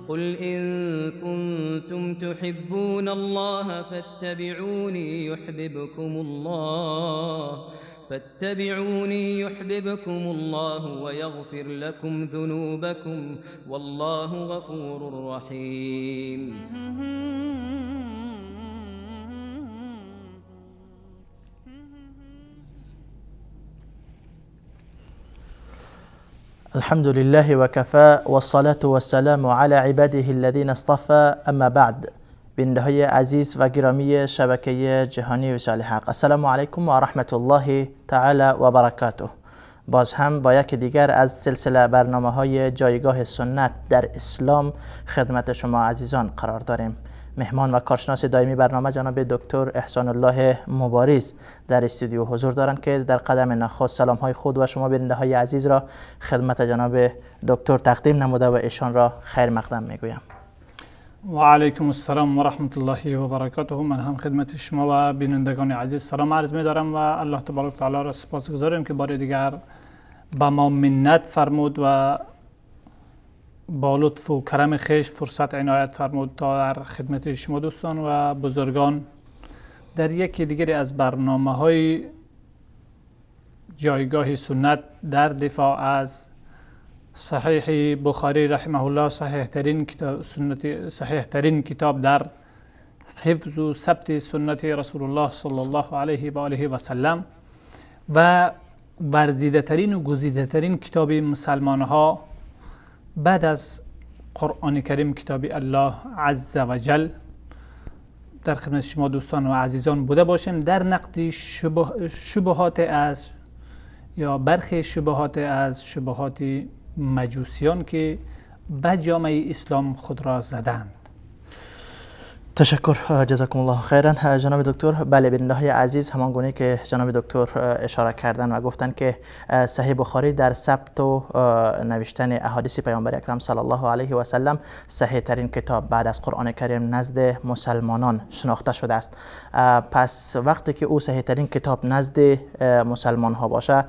قل إن كنتم تحبون الله فاتبعوني يحببكم الله ويغفر لكم ذنوبكم والله غفور رحيم. الحمد لله وكفى والصلاة والسلام على عباده الذين اصطفى اما بعد. بیننده های عزیز و گرامی شبکه جهانی وصال حق، السلام علیکم و رحمت الله تعالی و برکاته. باز هم با یکی دیگر از سلسله برنامه های جایگاه سنت در اسلام خدمت شما عزیزان قرار داریم. مهمان و کارشناس دائمی برنامه جناب دکتر احسان الله مبارز در استودیو حضور دارند که در قدم نخست سلام های خود و شما بیننده های عزیز را خدمت جناب دکتر تقدیم نموده و ایشان را خیر مقدم میگویم. و علیکم السلام و رحمت الله و برکاته. من هم خدمت شما و بینندگان عزیز سلام عرض می دارم و الله تبارک و تعالی را سپاسگزاریم که بار دیگر به ما منت فرمود و با لطف و کرم خویش فرصت عنایت فرمود تا در خدمت شما دوستان و بزرگان در یکی دیگری از برنامه های جایگاه سنت در دفاع از صحیح بخاری رحمه الله، صحیح ترین کتاب در حفظ و ثبت سنت رسول الله صلی الله علیه و آله و سلم و ورزیده ترین و گزیده ترین کتاب مسلمان ها بعد از قرآن کریم، کتاب الله عز و جل، در خدمت شما دوستان و عزیزان بوده باشیم در نقد شبهات از یا برخی شبهات از شبهات مجوسیان که به جامعه اسلام خود را زدند. تشکر، جزاکم الله خیرا جناب دکتر. بله بیننده های عزیز، همان گونه که جناب دکتر اشاره کردن و گفتن که صحیح بخاری در ثبت و نوشتن احادیث پیامبر اکرم صلی الله علیه و سلم صحیح ترین کتاب بعد از قرآن کریم نزد مسلمانان شناخته شده است. پس وقتی که او صحیح ترین کتاب نزد مسلمان ها باشه،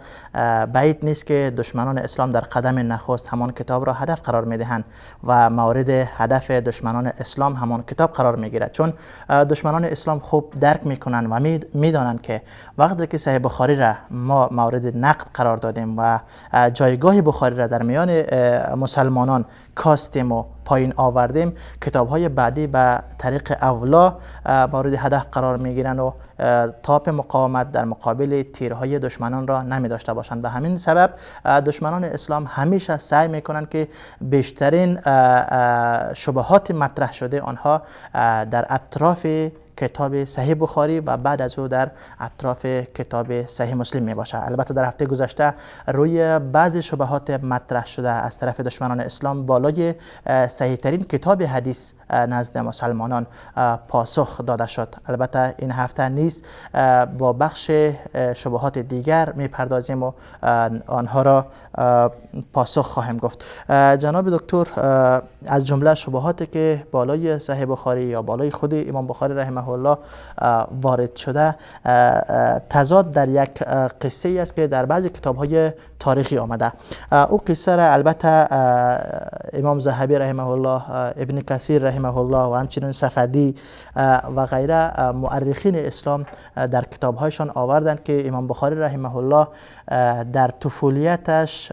بعید نیست که دشمنان اسلام در قدم نخست همان کتاب را هدف قرار میدهند و مورد هدف دشمنان اسلام همان کتاب قرار میگیرد، چون دشمنان اسلام خوب درک میکنن و میدانند که وقتی که صحیح بخاری را ما مورد نقد قرار دادیم و جایگاه بخاری را در میان مسلمانان کاستیم و پایین آوردیم، کتاب های بعدی به طریق اولا مورد هدف قرار میگیرند و تاپ مقاومت در مقابل تیرهای دشمنان را نمی داشته باشند. به همین سبب دشمنان اسلام همیشه سعی میکنند که بیشترین شبهات مطرح شده آنها در اطراف کتاب صحیح بخاری و بعد از او در اطراف کتاب صحیح مسلم می باشد. البته در هفته گذشته روی بعضی شبهات مطرح شده از طرف دشمنان اسلام بالای صحیح ترین کتاب حدیث نزد مسلمانان پاسخ داده شد. البته این هفته نیز با بخش شبهات دیگر می پردازیم و آنها را پاسخ خواهیم گفت. جناب دکتر، از جمله شبهاتی که بالای صحیح بخاری یا بالای خود امام بخاری رحمه الله وارد شده، تضاد در یک قصه است که در بعضی کتاب‌های تاریخی آمده. او قصه را البته امام ذهبی رحمه الله، ابن کثیر رحمه الله و همچنین صفدی و غیره مؤرخین اسلام در کتاب‌هایشان آوردند که امام بخاری رحمه الله در طفولیتش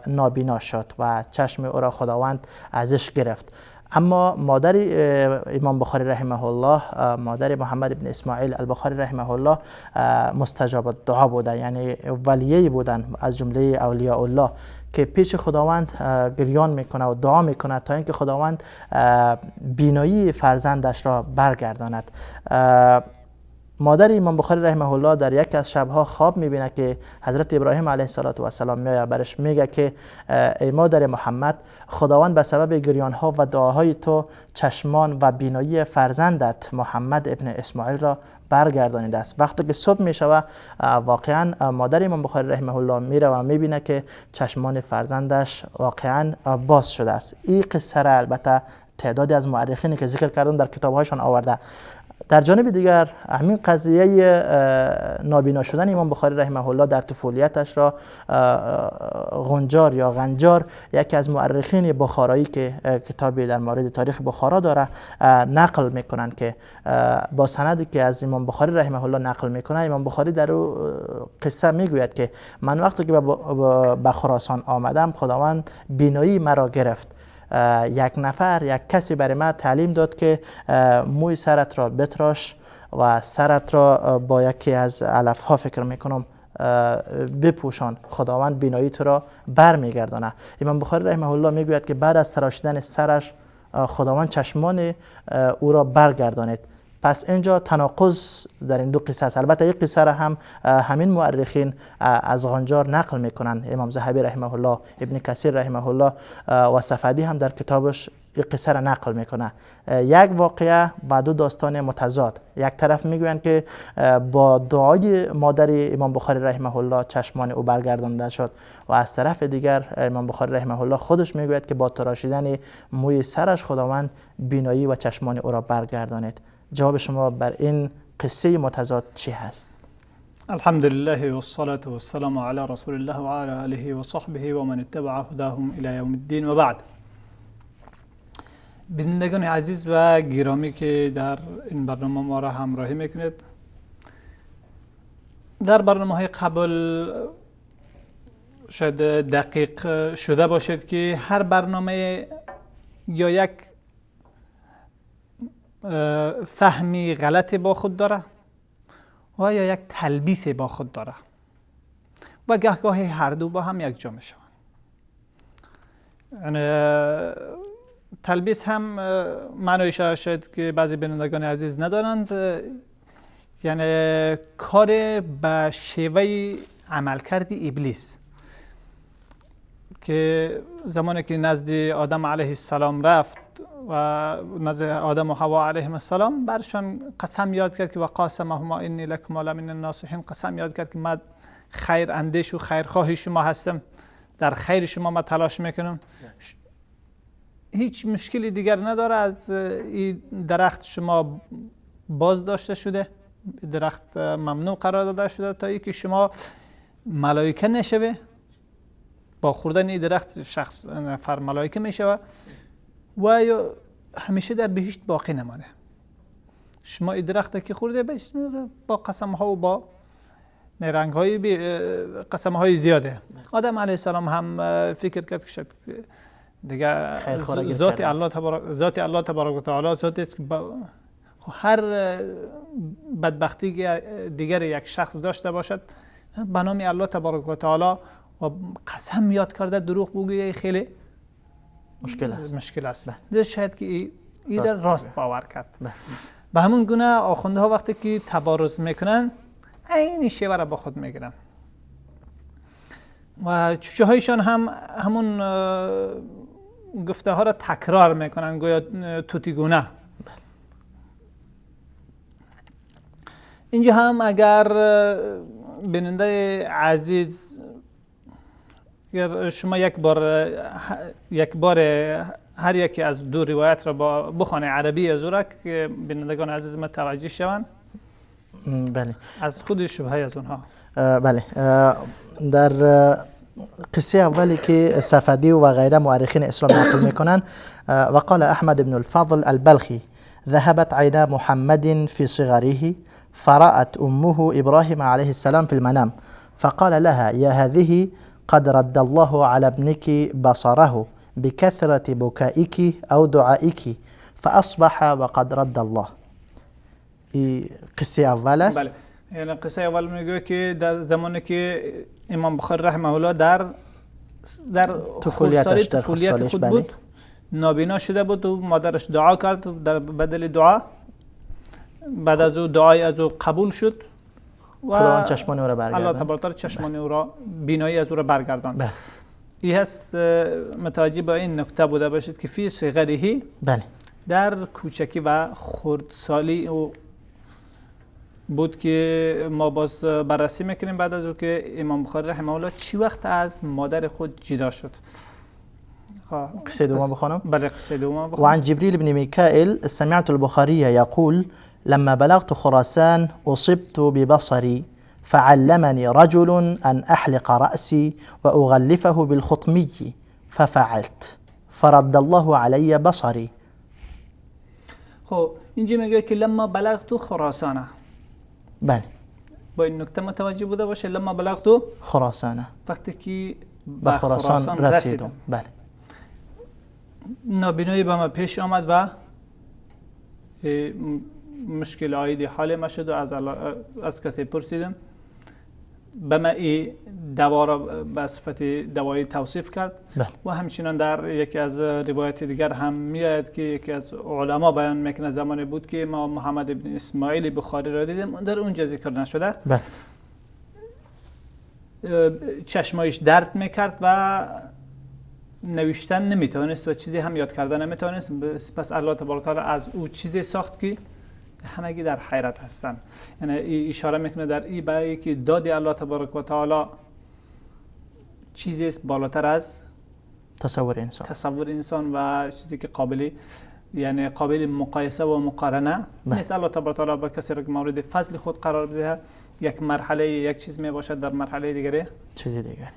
نابینا شد و چشم او را خداوند ازش گرفت. اما مادر امام بخاری رحمه الله، مادر محمد بن اسماعیل البخاری رحمه الله، مستجاب الدعا بوده، یعنی ولیه بودن از جمله اولیاء الله که پیش خداوند گریان میکنه و دعا میکنه تا اینکه خداوند بینایی فرزندش را برگرداند. مادر امام بخاری رحمه الله در یکی از شبها خواب میبینه که حضرت ابراهیم علیه السلام میآید، برش میگه که ای مادر محمد، خداوند به سبب گریانها و دعاهای تو چشمان و بینایی فرزندت محمد ابن اسماعیل را برگردانیده است. وقتی که صبح میشوه، واقعا مادر امام بخاری رحمه الله میره و میبینه که چشمان فرزندش واقعا باز شده است. این قصه را البته تعدادی از مورخینی که ذکر کردم در کتابهایشان آورده. در جانب دیگر همین قضیه نابینا شدن امام بخاری رحمه الله در طفولیتش را غنجار یا غنجار، یکی از مورخین بخارایی که کتابی در مورد تاریخ بخارا داره، نقل میکنن که با سندی که از امام بخاری رحمه الله نقل میکنه، امام بخاری در او قصه میگوید که من وقتی که به خراسان آمدم، خداوند بینایی مرا گرفت. یک نفر، یک کسی برای من تعلیم داد که موی سرت را بتراش و سرت را با یکی از علف ها فکر میکنم بپوشان، خداوند بینایی تو را برمیگردانه. امام بخاری رحمه الله میگوید که بعد از تراشیدن سرش خداوند چشمان او را برگردانید. پس اینجا تناقض در این دو قصه است. البته یک قصه را هم همین مورخین از غنجار نقل میکنن، امام ذهبی رحمه الله، ابن کثیر رحمه الله و صفدی هم در کتابش این قصه را نقل میکنه. یک واقعه و دو داستان متضاد. یک طرف میگویند که با دعای مادر امام بخاری رحمه الله چشمان او برگردانده شد و از طرف دیگر امام بخاری رحمه الله خودش میگوید که با تراشیدن موی سرش خداوند بینایی و چشمان او را برگردانید. جواب شما بر این قصه متضاد چی هست؟ الحمد لله والصلاة والسلام على رسول الله وعلى آله وصحبه ومن اتبع هداهم الى یوم الدین و بعد. بینندگان عزیز و گرامی که در این برنامه ما را همراهی میکنید، در برنامه های قبل شاید دقیق شده باشید که هر برنامه یا یک فهمی غلط با خود داره و یا یک تلبیس با خود داره و گهگاهی هر دو با هم یک جا میشوند. یعنی تلبیس هم معنایش شاید که بعضی بینندگان عزیز ندارند، یعنی کار به شیوه عملکرد ابلیس که زمانی که نزد آدم علیه السلام رفت و نزد آدم و حوا علیهم السلام برشان قسم یاد کرد که و قاسمهما انی لکما لمن الناصحین، قسم یاد کرد که من خیر اندیش و خیرخواه شما هستم، در خیر شما من تلاش میکنم، هیچ مشکلی دیگر نداره، از این درخت شما باز داشته شده، درخت ممنوع قرار داده شده تا اینکه شما ملائکه نشوه. با خوردن این درخت شخص نفر ملائکه میشوه و یا همیشه در بهشت باقی نمانه. شما این درخت که خورده بهشت با قسم ها و با نرنگ های قسم های زیاده. آدم علیه السلام هم فکر کرد که دیگه ذات الله تبارک، ذات الله تبارک و تعالی ذات است که هر بدبختی دیگر یک شخص داشته باشد به نام الله تبارک و تعالی و قسم یاد کرده دروغ بگویه خیلی مشکل است. مشکل است. شاید که این را راست باور کرد. به همون گونه آخوندها وقتی که تبارز میکنن عین شیوه را با خود میگیرن و چوچه هایشان هم همون گفته ها را تکرار میکنن گویا توتیگونه. اینجا هم اگر بیننده عزیز شما یک بار هر یکی از دو روایت را بخوانه عربی از او را که بینندگان عزیز ما متوجه شوند. بله، از خود شبهه از اونها. بله، در قصه اولی که صفدی و غیره مؤرخین اسلام نقل میکنن، وقال احمد بن الفضل البلخی ذهبت عینا محمد في صغره فرأت أمه إبراهيم عليه السلام في المنام فقال لها يا هذه قد رد الله على ابنك بصره بكثرة بكائك أو دعائك فأصبح وقد رد الله. قصه اول است. بله، یعنی قصه اول میگه که در زمانی که امام بخاری رحمه الله در طفولیت خود بود، نابینا شده بود و مادرش دعا کرد، در بدل دعا بعد از او دعای از او قبول شد و خداوند چشمان او را برگرداند. الله تبارک تعالی چشمان او را، بینایی از او را برگرداند. این هست متوجه با این نکته بوده باشید که فی صغره، بله، در کوچکی و خردسالی او بود که ما باز بررسی میکنیم بعد از او که امام بخاری رحمه الله چی وقت از مادر خود جدا شد. قصه دوم بخوانم؟ بله، قصه دوم بخوانم. وعن جبريل بن ميكائيل سمعت البخاري يقول لما بلغت خراسان أصبت ببصري فعلمني رجل أن أحلق رأسي وأغلفه بالخطمي ففعلت فرد الله علي بصري. خب اینجا میگه که لما بلغت خراسان. بله، با این نکته متوجه بوده باشه، لما بلغت خراسان وقتی که به خراسان رسیدم. بله، نابینایی به ما پیش آمد و مشکل عاید حال ما شد و از کسی پرسیدم، به ما این دوا را به صفت دوایی توصیف کرد. بله. و همچنان در یکی از روایت دیگر هم میآید که یکی از علما بیان میکنه زمانی بود که ما محمد بن اسماعیل بخاری را دیدیم، در اونجا ذکر نشده. بله. چشمایش درد میکرد و نوشتن نمیتونست و چیزی هم یاد کردن نمیتونست. پس الله تبارک تعالی از او چیزی ساخت که همگی در حیرت هستن. یعنی اشاره میکنه در این برای که داد الله تبارک و تعالی چیزی است بالاتر از تصور انسان، تصور انسان و چیزی که قابل، یعنی قابل مقایسه و مقارنه نیست. الله تبارک و تعالی به کسی را که مورد فضل خود قرار بده یک مرحله یک چیز می باشد، در مرحله دیگری چیز دیگر،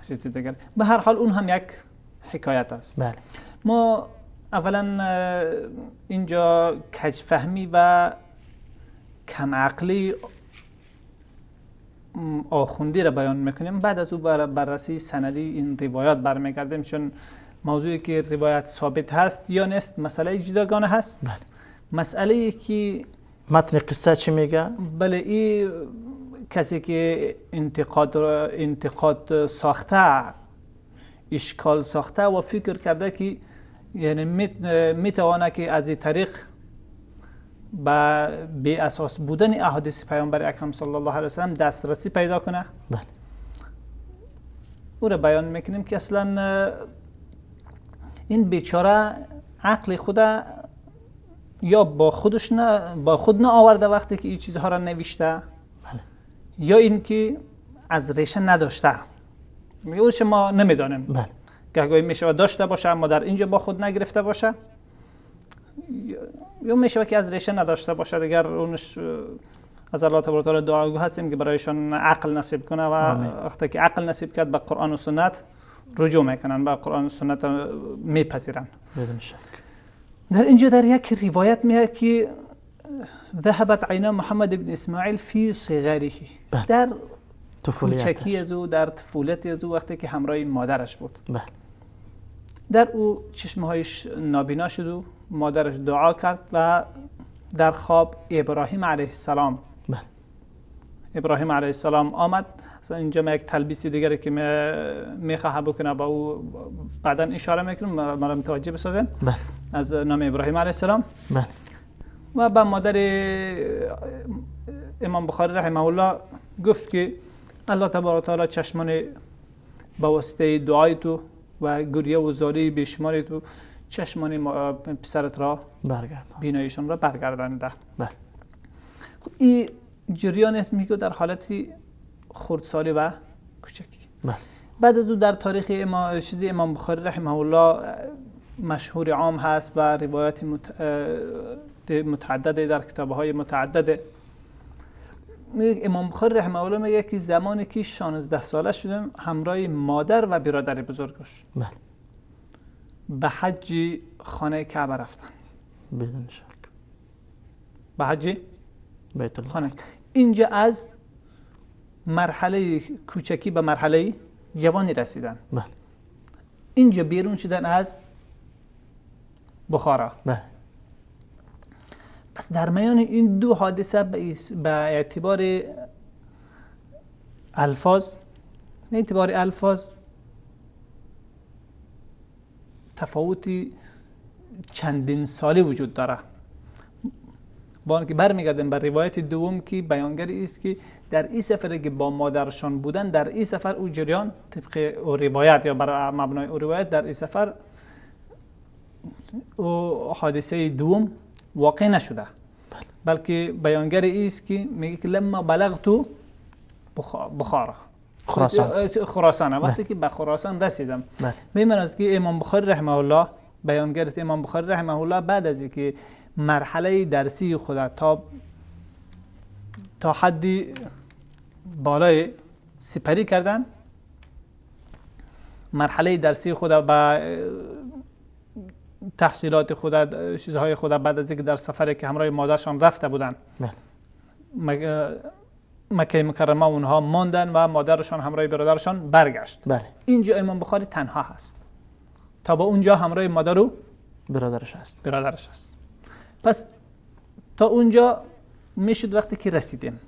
چیز دیگر. به هر حال اون هم یک حکایت است. بله. ما اولا اینجا کجفهمی و کم عقلی آخوندی را بیان میکنیم، بعد از او بررسی سندی این روایات برمیگردیم، چون موضوعی که روایت ثابت هست یا نیست مسئله جداگانه هست. بله. مسئله که متن قصه چی میگه؟ بله، این کسی که انتقاد ساخته، اشکال ساخته و فکر کرده که یعنی میتوانه که از این طریق به بی اساس بودن احادیث پیامبر اکرم صلی الله علیه و سلم دسترسی پیدا کنه. بله. او را بیان میکنیم که اصلا این بیچاره عقل خود یا با خودش نه، با خود نه آورده وقتی که این چیزها را نوشته. بله. یا اینکه از ریشه نداشته، اونش ما نمیدانیم. بله. گهگاهی میشه داشته باشه اما در اینجا با خود نگرفته باشه، یا میشه که از ریشه نداشته باشه. دیگر اونش از الله تبارک و تعالی دعاگو هستیم که برایشان عقل نصیب کنه و وقتی که عقل نصیب کرد به قرآن و سنت رجوع میکنن، به قرآن و سنت میپذیرن. بدون شک. در اینجا در یک روایت میاد که ذهبت عینا محمد بن اسماعیل فی صغره، در کوچکی از او، در طفولت از او، وقتی که همراه مادرش بود. بله. در او چشمهایش نابینا شد و مادرش دعا کرد و در خواب ابراهیم علیه السلام، بله، ابراهیم علیه السلام آمد. اصلا اینجا ما یک تلبیس دیگری که میخواه بکنه با او بعدا اشاره میکنم، مرا متوجه بسازن. بله. از نام ابراهیم علیه السلام. بله. و به مادر امام بخاری رحمه الله گفت که الله تبارک و تعالی چشمان به واسطه دعای تو و گریه و زاری بیشمار تو چشمان پسرت را برگردان، بینایشان را برگردانده. بله. خب این جریان است میگه در حالت خردسالی و کوچکی. بله. بعد از او در تاریخ امام بخاری رحمه الله مشهور عام هست و روایات متعدد در کتاب‌های متعدد. امام بخاری رحمه الله میگه که زمانی که 16 ساله شدم همراه مادر و برادر بزرگش، بله، به حج خانه کعبه رفتن. بدون شک. به حج بیت الله خانه. اینجا از مرحله کوچکی به مرحله جوانی رسیدن. بله. اینجا بیرون شدن از بخارا. بله. پس در میان این دو حادثه به اعتبار الفاظ، به اعتبار الفاظ تفاوتی چندین ساله وجود داره. با آنکه برمیگردیم بر روایت دوم که بیانگر است که در این سفری که با مادرشان بودن، در این سفر او جریان طبق او روایت یا بر مبنای او روایت در این سفر او حادثه دوم واقع نشده، بلکه بیانگر است که میگه که لما بلغت بخارا، خراسان، وقتی که به خراسان رسیدم. میمون است که امام بخاری رحمه الله بیانگر است، امام بخاری رحمه الله بعد از اینکه مرحله درسی خود تا حدی بالای سپری کردن، مرحله درسی خود با تحصیلات خود، چیزهای خود، بعد از اینکه در سفری که همراه مادرشان رفته بودن مکه مکرمه اونها ماندن و مادرشان همراه برادرشان برگشت. بله. اینجا امام بخاری تنها هست، تا با اونجا همراه مادر و برادرش هست. برادرش هست. پس تا اونجا میشد وقتی که رسیدیم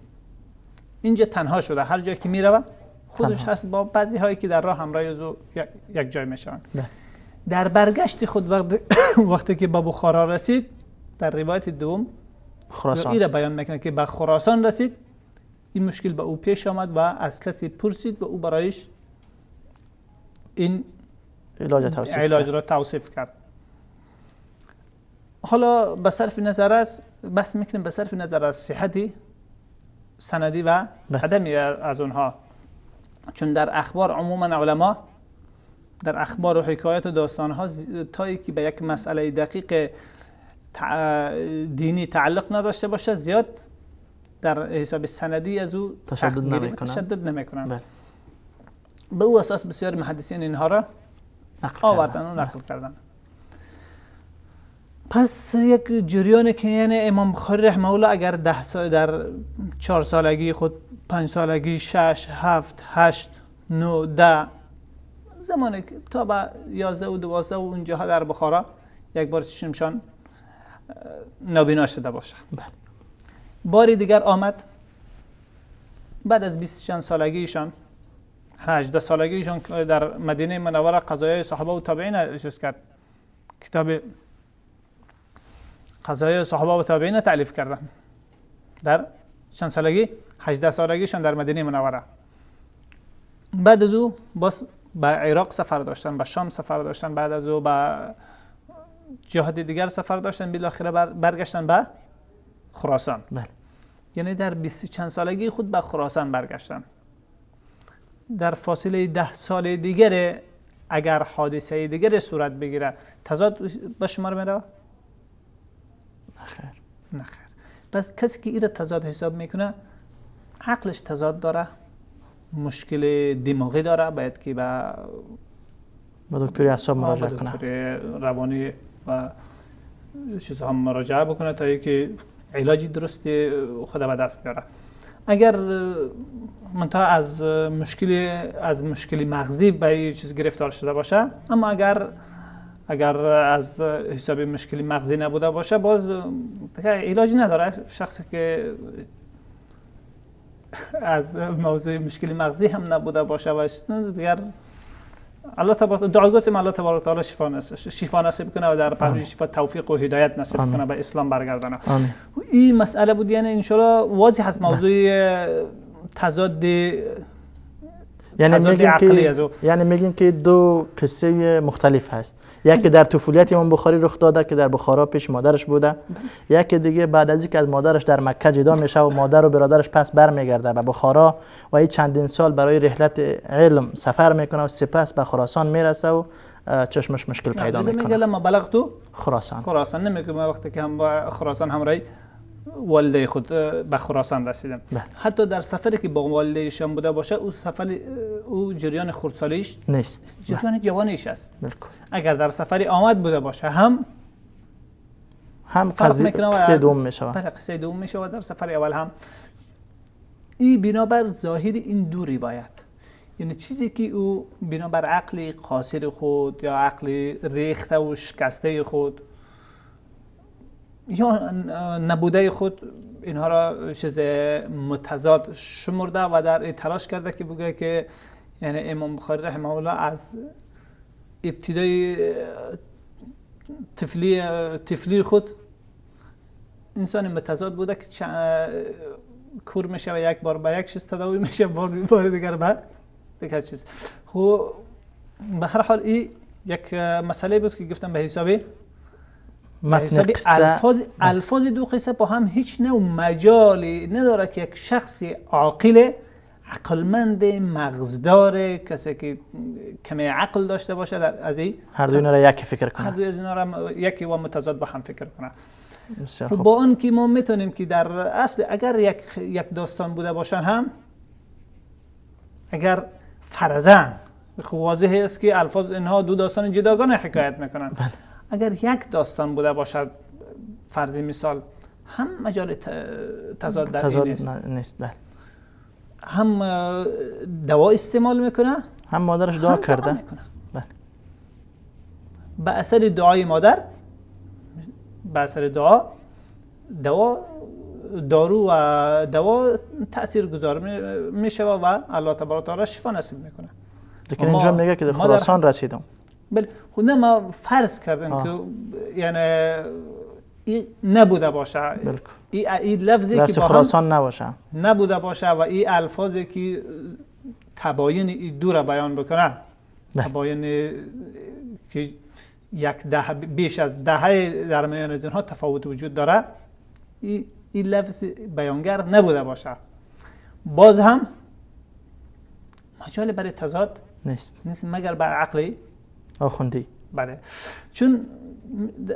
اینجا تنها شده، هر جایی که میروه خودش هست با بعضی هایی که در راه همراه از او یک جای میشوند. در برگشت خود وقتی که به بخارا رسید، در روایت دوم خراسان ایره بیان میکنه که به خراسان رسید، این مشکل به او پیش آمد و از کسی پرسید و او برایش این علاج را توصیف کرد. حالا به صرف نظر از بحث میکنیم، به صرف نظر از صحت سندی و عدمی از اونها، چون در اخبار عموما علما در اخبار و حکایت و داستانها تا که به یک مسئله دقیق دینی تعلق نداشته باشه زیاد در حساب سندی از او سختگیری و تشدد نمیکنن. به او اساس بسیار محدثین اینها را آوردن و نقل کردن. پس یک جریان که یعنی امام بخاری رحمه الله اگر 10 سال در 4 سالگی خود، 5 سالگی، 6 7 8 9 10 زمانی تا به 11 و 12 و اونجاها در بخارا یک بار چشمشان نابینا شده باشه. بله. باری دیگر آمد بعد از 20 چند سالگیشان، 18 سالگیشان در مدینه منوره قضایای صحابه و تابعین چیز کرد، کتاب قضایای صحابه و تابعین تألیف کردن. در چند سالگی؟ 18 سالگیشان در مدینه منوره. بعد از او باز به عراق سفر داشتن، به شام سفر داشتن، بعد از او به جهات دیگر سفر داشتن، بالاخره برگشتن به خراسان. بله. یعنی در 20 چند سالگی خود به خراسان برگشتن. در فاصله 10 سال دیگر اگر حادثه دیگر صورت بگیره تضاد به شمار میره؟ نخیر. نخیر. پس کسی که ایره تضاد حساب میکنه عقلش تضاد داره، مشکل دماغی داره، باید که به دکتر اعصاب مراجعه کنه، دکتر روانی و چیزها مراجعه بکنه تا اینکه علاجی درست خود به دست بیاره. اگر منتها از مشکل مغزی به یه چیز گرفتار شده باشه، اما اگر از حساب مشکل مغزی نبوده باشه باز علاجی نداره. شخصی که از موضوع مشکل مغزی هم نبوده باشه و دیگر الله تبارک دعاگوسیم الله تبارک تعالی شفا نصیب کنه و در پهلوی شفا توفیق و هدایت نصیب کنه، به اسلام برگردانه. این مسئله بود، یعنی ان شاء الله واضح هست موضوع تضاد، یعنی میگیم که یعنی میگیم که دو قصه مختلف هست. یکی در طفولیت امام بخاری رخ داده که در بخارا پیش مادرش بوده، یکی دیگه بعد از اینکه از مادرش در مکه جدا میشه و مادر و برادرش پس برمیگرده به بخارا و این چندین سال برای رحلت علم سفر میکنه و سپس به خراسان میرسه و چشمش مشکل پیدا میکنه. میگه لما بلغت خراسان، نمیگه وقتی که هم با خراسان همراه والده خود به خراسان رسیدم. حتی در سفری که با والدهشان بوده باشه او سفر او جریان خردسالیش نیست، جریان جوانیش است. بالکل. اگر در سفری آمد بوده باشه هم قصه دوم میشه، بله قصه دوم میشه و در سفر اول هم این بنابر ظاهر این دو روایت، یعنی چیزی که او بنابر عقل قاصر خود یا عقل ریخته و شکسته خود یا نبوده خود اینها را چیز متضاد شمرده و در تلاش کرده که بگه که یعنی امام بخاری رحمه الله از ابتدای طفلی خود انسان متضاد بوده که کور میشه و یک بار به یک چیز تداوی میشه، بار دیگر به دیگر چیز. خب به هر حال این یک مسئله بود که گفتم به حساب الفاظ دو قصه با هم هیچ نوع مجالی نداره که یک شخص عاقل، عقلمند، مغزدار، کسی که کمی عقل داشته باشه در از این هر دو اینا را یکی فکر کنه، هر دو از اینا را یکی و متضاد با هم فکر کنه. خب با آن که ما میتونیم که در اصل اگر یک داستان بوده باشن هم، اگر فرضاً خب واضح است که الفاظ اینها دو داستان جداگانه حکایت میکنن، بله. اگر یک داستان بوده باشد فرضی مثال، هم مجال تضاد در این نیست، بله. هم دوا استعمال میکنه، هم مادرش دعا کرده، بله. به اثر دعای مادر، به اثر دعا، دوا، دارو و دوا تأثیر گذار میشه و الله تبارک و تعالی شفا نصیب میکنه. لیکن اینجا میگه که در خراسان رسیدم. بله، خب نه ما فرض کردم که یعنی این نبوده باشه، این لفظی که با خراسان نباشه، نبوده باشه و این الفاظی که تباین این دو را بیان بکنه، تباین که یک ده بیش از دهه در میان از اینها تفاوت وجود داره، این لفظ بیانگر نبوده باشه، باز هم مجال برای تضاد نیست مگر بر عقلی آخوندی. بله، چون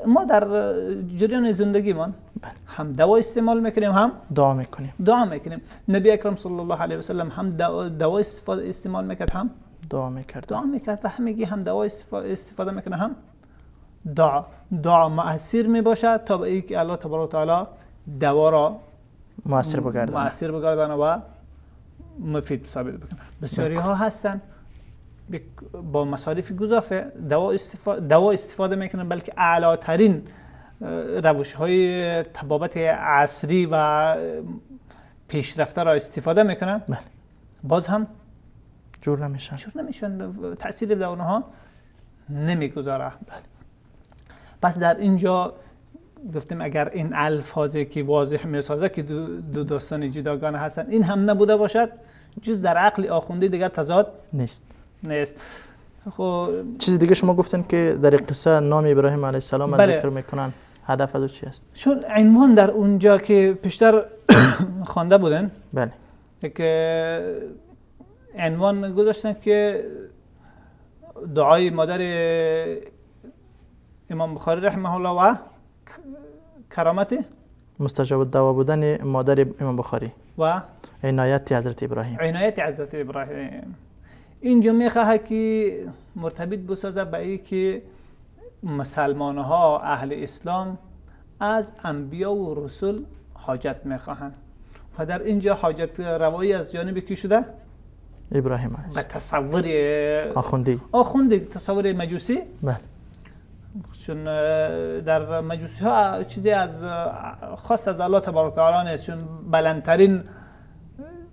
ما در جریان زندگیمان بله. هم دوا استعمال میکنیم، هم دعا میکنیم، دعا میکنیم. نبی اکرم صلی الله علیه و سلم هم دوا استعمال میکرد، هم دعا میکرد، دعا میکرد و همگی هم دوا استفاده میکنه، هم دعا. دعا مؤثر میباشد تا به اینکه الله تبارک و تعالی دوا را مؤثر بگردانه، مؤثر بگردانه و مفید ثابت بکنه. بسیاری ها هستن با مصارف گزافه دوا استفاده میکنن، بلکه اعلی ترین روش های طبابت عصری و پیشرفته را استفاده میکنن، بله. باز هم جور نمیشن، جور نمیشن، تأثیر در اونها نمیگذاره. بله. پس در اینجا گفتیم اگر این الفاظی که واضح میسازه که دو داستان جداگانه هستن، این هم نبوده باشد، جز در عقل آخوندی دیگر تضاد نیست. خب چیز دیگه شما گفتن که در قصه نام ابراهیم علیه السلام بله. ذکر میکنن، هدف از او چی است؟ چون عنوان در اونجا که پیشتر خوانده بودن، بله، که عنوان گذاشتن که دعای مادر امام بخاری رحمه الله و کرامت مستجاب الدعوه بودن مادر امام بخاری و عنایت حضرت ابراهیم، عنایت حضرت ابراهیم. اینجا میخواهد که مرتبط بسازه به ای که مسلمان ها اهل اسلام از انبیا و رسول حاجت میخواهند و در اینجا حاجت روایی از جانب کی شده؟ ابراهیم به تصور آخوندی، تصور مجوسی. بله، چون در مجوسی ها چیزی از خاص از الله تبارک تعالی نیست، چون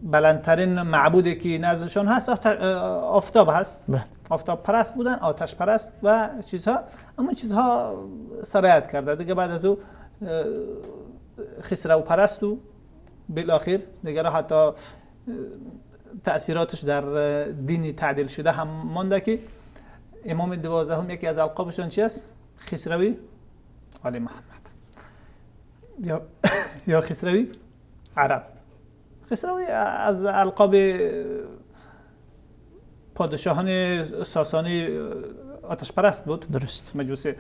بلندترین معبودی که نزدشان هست آفتاب هست. بله. آفتاب پرست بودن، آتش پرست و چیزها، اما چیزها سرایت کرده دیگه. بعد از او خسرو پرست و بالاخر دیگه حتی تأثیراتش در دین تعدیل شده هم مانده که امام 12 یکی از القابشان چی است؟ خسروی آل محمد یا خسروی عرب. خسروی از القاب پادشاهان ساسانی آتش پرست بود، درست، مجوسی.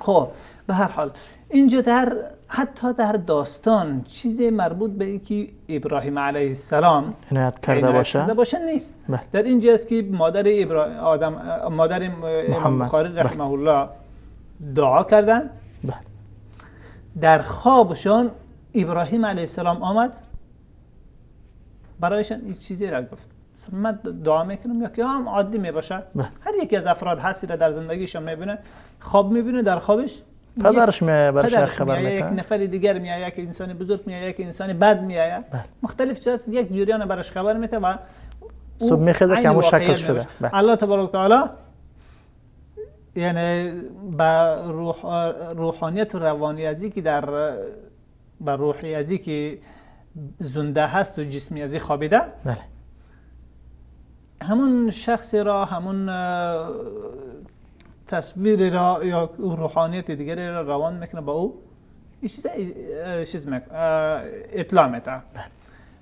خب به هر حال اینجا در حتی در داستان چیز مربوط به اینکه ابراهیم علیه السلام عنایت کرده باشه نیست. بله. در اینجا است که مادر مادر امام بخاری رحمه الله دعا کردن. بله. در خوابشان ابراهیم علیه السلام آمد برایشان این چیزی را گفت. مثلا من دعا میکنم یا که هم عادی میباشه، هر یکی از افراد هستی را در زندگیشان میبینه، خواب میبینه، در خوابش پدرش میایه برش خبر میده، یک نفر دیگر میایه، یک انسان بزرگ میایه، یک انسان بد میایه، مختلف چیز، یک جریان برش خبر میده و صبح میخیزه که همون شکل شده. الله تبارک و تعالی یعنی با روحانیت و روانی ازی که در با روحی ازی که زنده هست و جسمی ازی خوابیده، بله، همون شخص را، همون تصویر را یا روحانیت دیگری را روان میکنه با او این چیز اطلاع میده.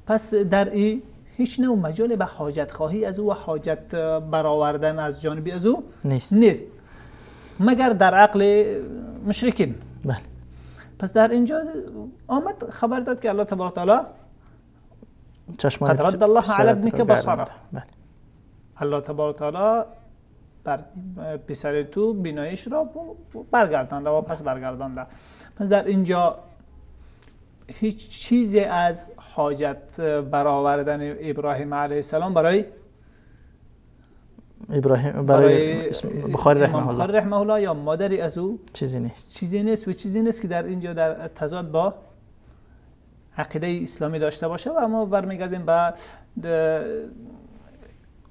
پس در این هیچ نوع مجال به حاجت خواهی از او و حاجت برآوردن از جانبی از او نیست، مگر در عقل مشرکین. بله. پس در اینجا آمد خبر داد که الله تبارک تعالی قد رد الله علی ابنک بصره. بله. الله تبارک تعالی بر پسر تو بینایش را برگردانده و پس برگردانده. پس در اینجا هیچ چیزی از حاجت برآوردن ابراهیم علیه السلام برای ابراهیم برای بخاری رحمه الله یا مادری از او چیزی نیست، چیزی نیست و چیزی نیست که در اینجا در تضاد با عقیده اسلامی داشته باشه. و ما برمیگردیم به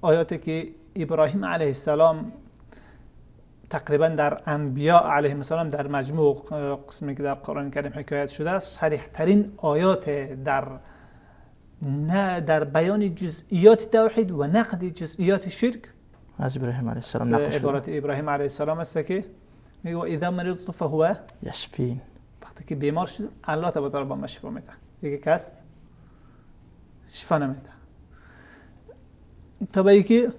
آیاتی که ابراهیم علیه السلام تقریبا در انبیا علیهم السلام در مجموع قسمی که در قرآن کریم حکایت شده است، صریح ترین آیات در نه در بیان جزئیات توحید و نقد جزئیات شرک از ابراهیم علیه السلام نقل شده. عبارت ابراهیم علیه السلام است که میگه اذا مرضت فهو یشفین. وقتی که بیمار شد الله تبارک با ما شفا میده، دیگه کس شفا نمیده. تا به اینکه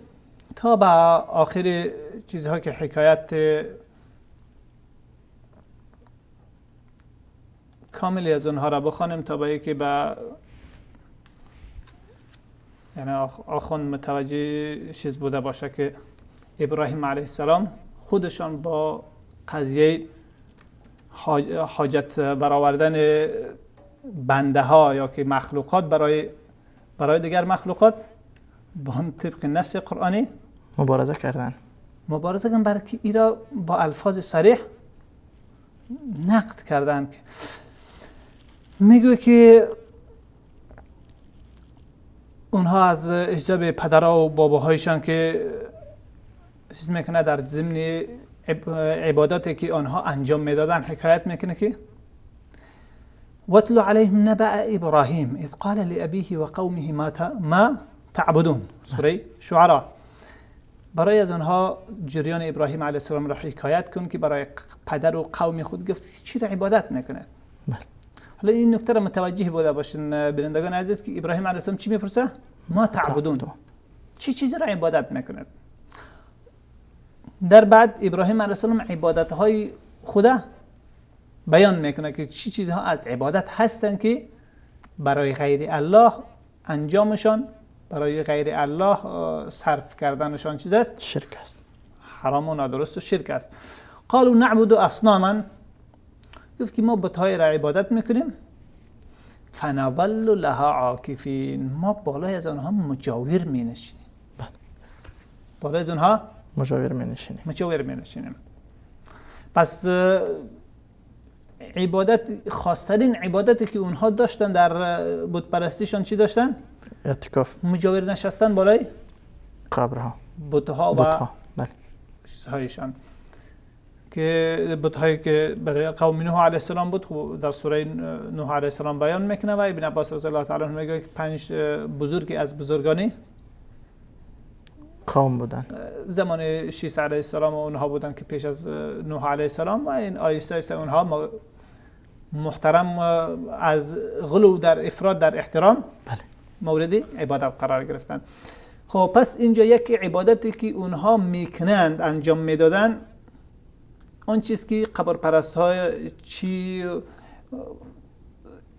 تا به آخر چیزها که حکایت کاملی از اونها را بخوانیم تا به اینکه به یعنی آخوند متوجه چیز بوده باشه که ابراهیم علیه السلام خودشان با قضیه حاجت برآوردن بنده ها یا که مخلوقات برای دیگر مخلوقات با هم طبق نص قرآنی مبارزه کردن، مبارزه کردن، برای که ایرا با الفاظ صریح نقد کردن. که میگه که اونها از حجاب پدرها و باباهایشان که چیز میکنه در ضمن عباداتی که آنها انجام میدادن حکایت میکنه که واتل علیهم نبأ ابراهیم اذ قال لأبیه وقومه ما تعبدون، سوره شعراء. برای از آنها جریان ابراهیم علیه السلام را حکایت کن که برای پدر و قوم خود گفت چی را عبادت میکنه. حالا این نکته را متوجه بوده باشین بینندگان عزیز که ابراهیم علیه السلام چی میپرسه؟ ما تعبدون، چی چیزی را عبادت میکند. در بعد ابراهیم علیه السلام عبادت های خدا بیان میکنه که چی چیزها از عبادت هستند که برای غیر الله انجامشان، برای غیر الله صرف کردنشان چیز است؟ شرک است، حرام و نادرست و شرک است. قالوا نعبد اصناما، گفت که ما بت‌های را عبادت میکنیم، فنظل لها عاکفین، ما بالای از آنها مجاور می نشینیم. بالای از آنها مجاور می نشینیم، مجاور می نشینیم. پس عبادت، خاصترین عبادتی که اونها داشتن در بت پرستیشان چی داشتن؟ اعتکاف، مجاور نشستن بالای قبرها، بت‌ها و بله چیزهایشان که بت‌هایی که برای قوم نوح علیه السلام بود، خب در سوره نوح علیه السلام بیان میکنه و ابن عباس رضی الله تعالی عنه میگه که 5 بزرگی از بزرگانی قوم بودن زمان شیس علیه السلام و اونها بودن که پیش از نوح علیه السلام، و این آیسته آیسته اونها محترم از غلو در افراد در احترام بله مورد عبادت قرار گرفتن. خب پس اینجا یک عبادتی که اونها میکنند انجام میدادن، آن چیز که قبر پرست های چی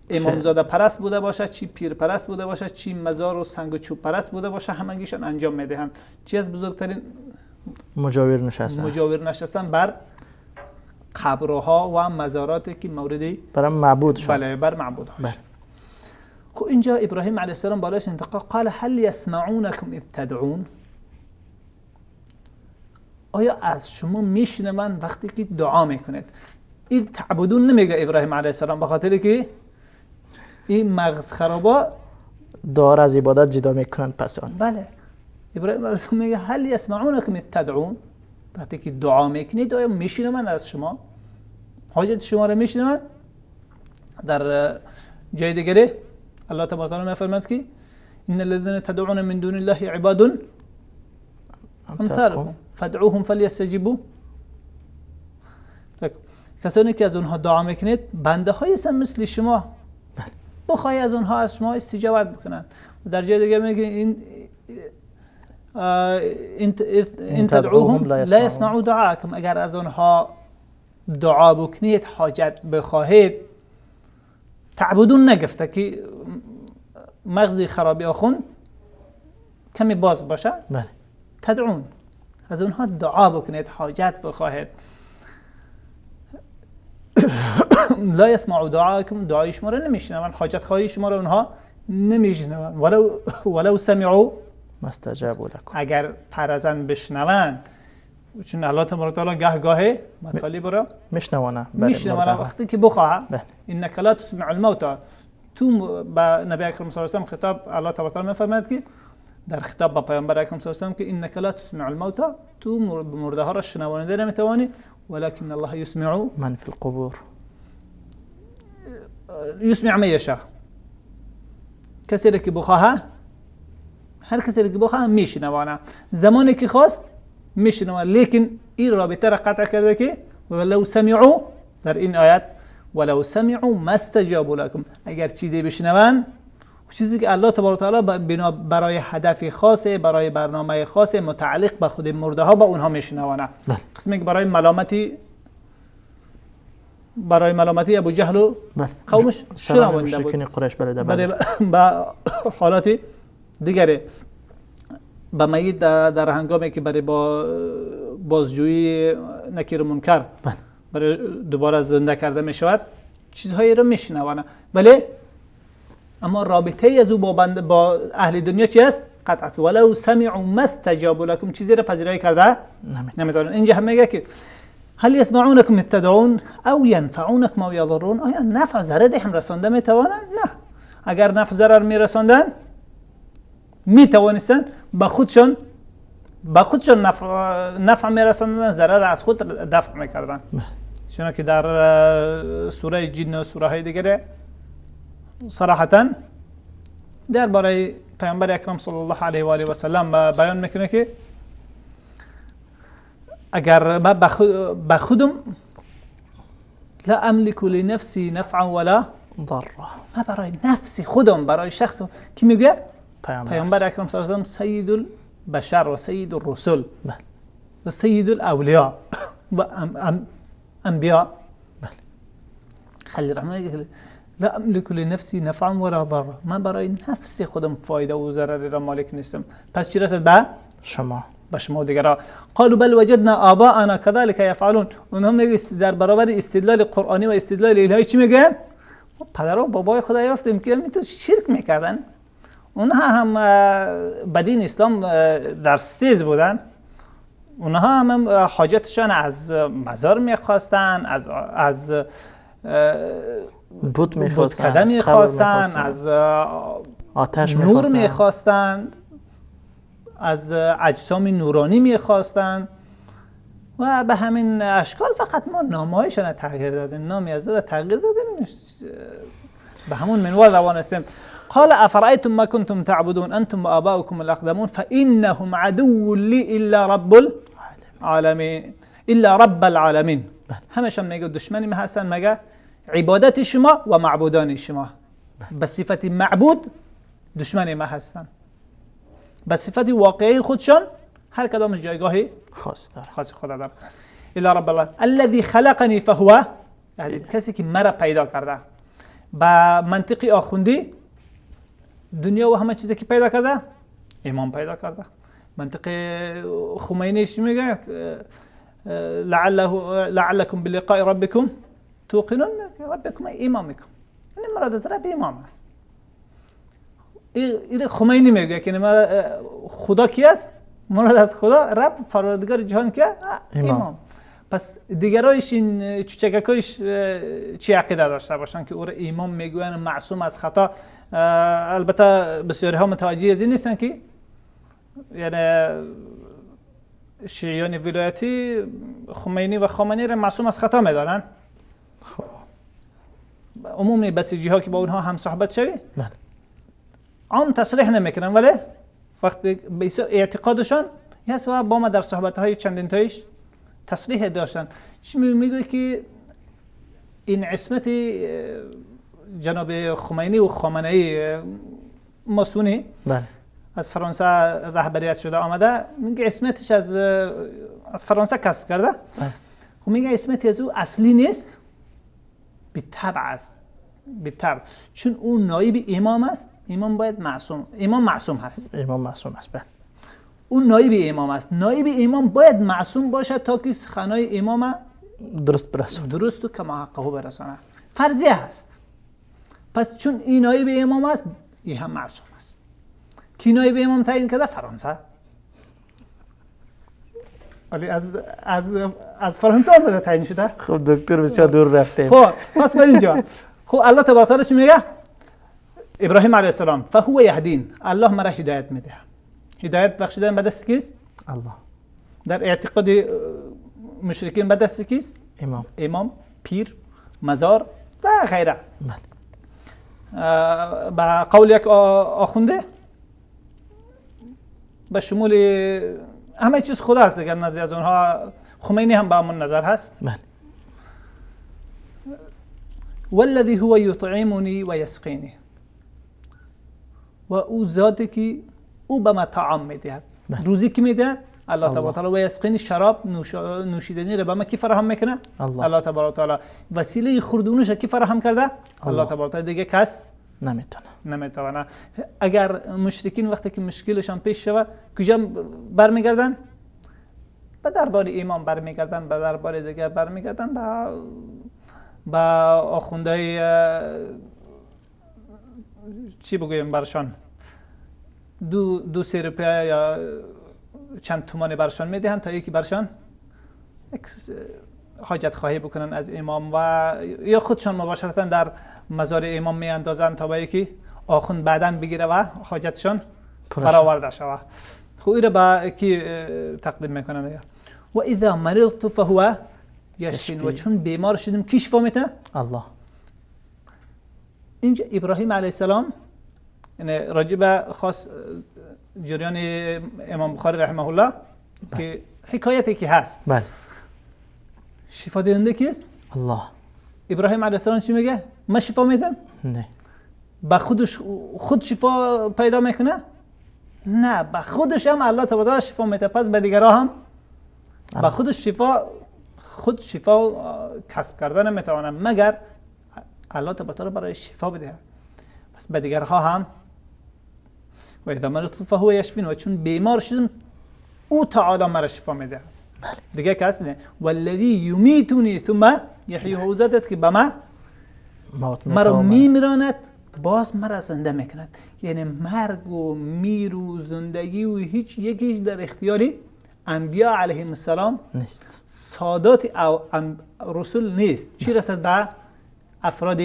امامزاده پرست بوده باشه، چی پیر پرست بوده باشه، چی مزار و سنگ و چوب پرست بوده باشه، همگیشان انجام میدهند. چی از بزرگترین مجاور نشستن، مجاور نشستن بر قبرها و مزاراتی که مورد بر معبود شد. بله بر معبود هاش. خب اینجا ابراهیم علیه السلام بالاش انتقال قال هل یسمعونکم اذ تدعون، آیا از شما میشنوند وقتی که دعا میکنید؟ اذ تعبدون نمیگه ابراهیم علیه السلام، به خاطر که این مغز خرابا دار از عبادت جدا میکنن. پس آن بله ابراهیم علیه السلام میگه هل یسمعونکم اذ تدعون، وقتی که دعا میکنید آیا میشنوند از شما؟ حاجت شما را میشنوند؟ در جای دیگری الله تبارک و تعالی میفرماید که ان الذين تدعون من دون الله عباد امثالكم فادعوهم فلیستجیبوا. کسانی که از اونها دعا میکنید بنده های هستند مثل شما، بخواهی از اونها از شما استجابت بکنند. در جای دیگر میگه این تدعوهم لا یسمعوا دعاکم، اگر از اونها دعا بکنید حاجت بخواهید، تعبدون نگفته که مغزی خرابی آخوند کمی باز باشه، بله. تدعون، از اونها دعا بکنید حاجت بخواهید. لا یسمعوا دعاکم، دعای شما را نمیشنوند، حاجت خواهی شما را اونها نمیشنوند. ولو سمعوا ما استجابوا لكم، اگر فرضاً بشنوند، چون الله تبارک و تعالی گاه گاه مطالب را میشنوانه وقتی که بخواه. انک لا تسمع الموتى، تو با نبی اکرم صلی الله علیه و سلم خطاب الله تبارک و تعالی میفرماید که در خطاب با پیامبر اکرم صلی الله علیه و سلم که انک لا تسمع الموتى، تو مرده ها را شنوانده نمیتوانی، ولكن الله يسمع من في القبور، يسمع من يشاء، کسی را که بخواه، هر کسی را که بخواه میشنوانه، زمانی که خواست میشنوانه. لیکن این رابطه را قطع کرده که ولو سمعوا، در این آیت ولو سمعوا ما استجابوا لكم، اگر چیزی بشنوند، چیزی که الله تبارک و تعالی بنا برای هدف خاص، برای برنامه خاص متعلق به خود مرده ها با اونها میشنوانه. قسمی که برای ملامتی ابو جهل و قومش شنوانده بود، قریش بله، با حالات دیگره به میت در هنگامی که برای با بازجویی نکیر و منکر برای دوباره زنده کرده می شود، چیزهایی رو میشنوانه، ولی اما رابطه از او با اهل دنیا چی است؟ قطع است. ولو سمعوا ما استجابوا لكم، چیزی رو پذیرایی کرده نمیتونن. اینجا هم میگه که هل یسمعونکم اذ تدعون او ینفعونکم او یضرون، آیا نفع ضرر هم رسانده میتوانند؟ نه. اگر نفع ضرر میرساندن میتوانستن به خودشان نفع میرساندن، ضرر از خود دفع میکردن. چون که در سوره جن و سوره های دیگه صراحتا درباره پیامبر اکرم صلی الله علیه و آله و سلم بیان میکنه که اگر ما به خودم لا املک لنفسی نفعا ولا ضرا، ما برای نفسی خودم، برای شخص کی میگه؟ پیامبر اکرم صلی الله علیه و سلم سید البشر و سید الرسل و سید الاولیا و انبیا. خیلی رحمه لا املک لنفسی نفعا ولا ضرا، من برای نفس خودم فایده و ضرری را مالک نیستم، پس چی رسد به شما، به شما دیگرا. قالوا بل وجدنا آباءنا كذلك يفعلون، اونها میگه در برابر استدلال قرآنی و استدلال الهی چی میگن؟ پدر و بابای خدا یافتیم که تو شرک میکردن، اونها هم به دین اسلام در ستیز بودن، اونها هم حاجتشان از مزار میخواستن، از بت میخواستن، از آتش نور میخواستن، از اجسام نورانی میخواستن و به همین اشکال. فقط ما نامهایشان تغییر دادیم، نامی از را تغییر دادیم، به همون منوال روان هستیم. قال افرأيتم ما كنتم تعبدون انتم وآباؤكم الاقدمون فإنهم عدو لي الا رب العالمین، الا رب العالمین. همشان میگه دشمنی ما هستن، مگه عبادت شما و معبودان شما. به صفت معبود دشمن ما هستن، به صفت واقعی خودشان هر کدامش جایگاهی خاص داره، خاص خدا داره. الا رب الله الذي خلقني فهو، یعنی کسی که مرا پیدا کرده. با منطقی آخوندی دنیا و همه چیزی که پیدا کرده امام پیدا کرده. منطق خمینی چی میگه؟ لعلكم بلقاء ربكم توقنون، ربكم امامكم، یعنی مراد از رب امام است. این خمینی میگه که خدا کی است؟ مراد از خدا رب پروردگار جهان که امام. پس دیگرایش این چوچککایش چی عقیده داشته باشن که او را امام میگوین معصوم از خطا. البته بسیاری ها متوجه از این نیستن که یعنی شیعیان ولایتی خمینی و خامنه‌ای را معصوم از خطا میدارن. خب عموم بسیجی ها که با اونها هم صحبت شوی بله عام تصریح نمیکنن، ولی وقتی به اعتقادشان هست و با ما در صحبت های چندین تایش تصریح داشتن. چی میگه که این عصمت جناب خمینی و خامنه‌ای ماسونی بله از فرانسه رهبریت شده آمده، میگه عصمتش از فرانسه کسب کرده. خب میگه عصمت از او اصلی نیست، به طبع است، به طبع، چون او نایب امام است، امام باید معصوم، امام معصوم هست، امام معصوم است، بله او نایب امام است، نایب امام باید معصوم باشد تا که سخنای امام درست برسونه، درست و کما حقه برسانه، فرضیه هست. پس چون این نایب امام است، این هم معصوم است. کی نایب امام تعیین کرده؟ فرانسه. ولی از فرانسه آمده تعیین شده. خب دکتر بسیار دور رفتیم. خب پس به اینجا خب الله تبارک وتعالی چی میگه؟ ابراهیم علیه السلام فهو یهدین، الله مرا هدایت میده. هدایت بخشیدن به دست کیست؟ الله. در اعتقاد مشرکین به دست کیست؟ امام. امام، پیر، مزار و غیره. بله. به قول یک آخونده به شمول همه چیز خدا است دیگر نزد از اونها، خمینی هم به همون نظر هست. بله. والذی هو یطعمنی و یسقینی، و او ذاتی که او به ما طعام میدهد، روزی که میدهد الله تبارک و تعالی، و یسقینی شراب نوشیدنی را به ما کی فراهم میکنه؟ الله. الله تبارک و تعالی. وسیله خورد و نوش کی فراهم کرده؟ الله تبارک و تعالی. دیگه کس نمیتونه. نمیتونه. اگر مشرکین وقتی که مشکلشان پیش شود کجا برمیگردن؟ به دربار امام برمیگردن، به دربار دیگر برمیگردن، به آخوندهای چی بگویم برشان، دو سه روپیه یا چند تومان برشان میدهند تا یکی برشان یک حاجت خواهی بکنن از امام، و یا خودشان مباشرتا در مزار امام میاندازند تا به یکی آخوند بعداً بگیره و حاجتشان برآورده شود. خب این را به کی تقدیم میکنن دیگه. و اذا مرضت فهو یشفین، و چون بیمار شدم کی شفا میده؟ الله. اینجا ابراهیم علیه السلام یعنی راجع به خاص جریان امام بخاری رحمه الله که حکایتی که هست. بله. شفا دهنده کیست؟ الله. ابراهیم علیه السلام چی میگه؟ من شفا میدم؟ نه. به خودش خود شفا پیدا میکنه؟ نه، به خودش هم الله تبارک شفا میده، پس به دیگرها هم به خودش شفا، خود شفا کسب کردن نمیتونه مگر الله تبارک برای شفا بده. پس به دیگرها هم و اذا مرضت فهو یشفین، و چون بیمار شدم او تعالی مرا شفا میده. بله. دیگه کس نه. والذی یمیتونی ثم یحیی، او ذات است که به ما مرا میمیراند باز مرا زنده میکند. یعنی مرگ و میر و زندگی و هیچ یکیش در اختیار انبیا علیهم السلام نیست، سادات رسول نیست. چی رسد به افراد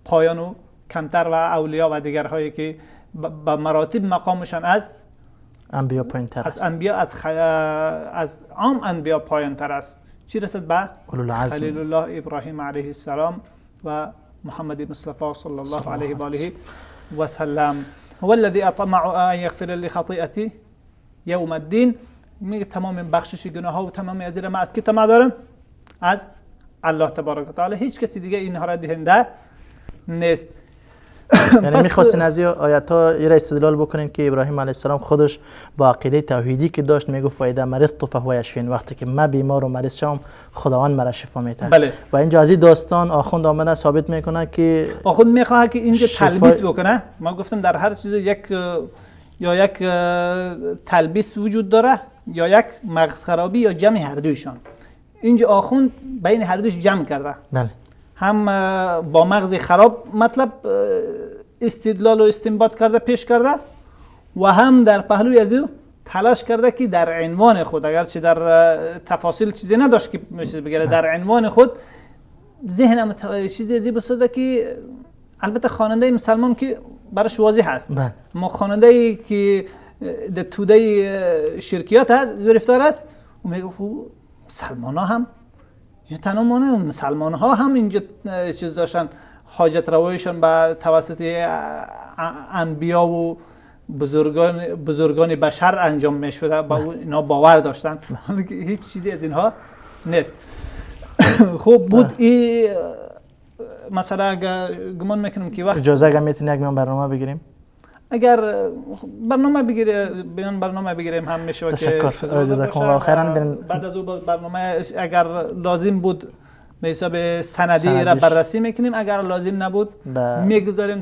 پایان و کمتر و اولیا و دیگرهایی که به مراتب مقامشان از انبیا پایین تر است، از انبیا از عام انبیا پایین تر است. چی رسد به خلیل الله ابراهیم علیه السلام و محمد مصطفی صلی الله علیه و آله و سلم. والذی اطمع ان یغفر لی خطیئتی یوم الدین. میگه تمام بخشش گناه ها و تمام از ما از کی طمع دارم؟ از الله تبارک و تعالی. هیچ کسی دیگه اینها را دهنده نیست. یعنی میخواستین از این آیت ها یه استدلال بکنین که ابراهیم علیه السلام خودش با عقیده توحیدی که داشت میگفت فاذا مرضت فهو یشفین، وقتی که من بیمار و مریض شوم خداوند مرا شفا میده. بله. و اینجا از این داستان آخوند آمده ثابت میکنه که آخوند میخواد که اینجا تلبیس بکنه. ما گفتم در هر چیز یک یا یک تلبیس وجود داره یا یک مغز خرابی یا جمع هر دویشان. اینجا آخوند بین هر دوش جمع کرده. بله. هم با مغز خراب مطلب استدلال و استنباط کرده پیش کرده و هم در پهلوی از او تلاش کرده که در عنوان خود، اگرچه در تفاصیل چیزی نداشت که چیز بگیره، در عنوان خود ذهن چیزی ازی بسازه که البته خواننده مسلمان که براش واضح هست، ما خواننده که در توده شرکیات هست گرفتار است و میگه مسلمان ها هم یا تنها مانه مسلمان ها هم اینجا چیز داشتن، حاجت روایشان به توسط انبیا و بزرگان بشر انجام می شده، با اینا باور داشتن، هیچ چیزی از اینها نیست. خب بود این مثلا. اگر گمان میکنم که وقت اجازه اگر میتونی یک میان برنامه بگیریم، اگر برنامه بگیریم بیان برنامه بگیریم هم میشه. تشکر، جزاکم الله خیرا. بعد از او برنامه اگر لازم بود به حساب سندی را بررسی میکنیم، اگر لازم نبود میگذاریم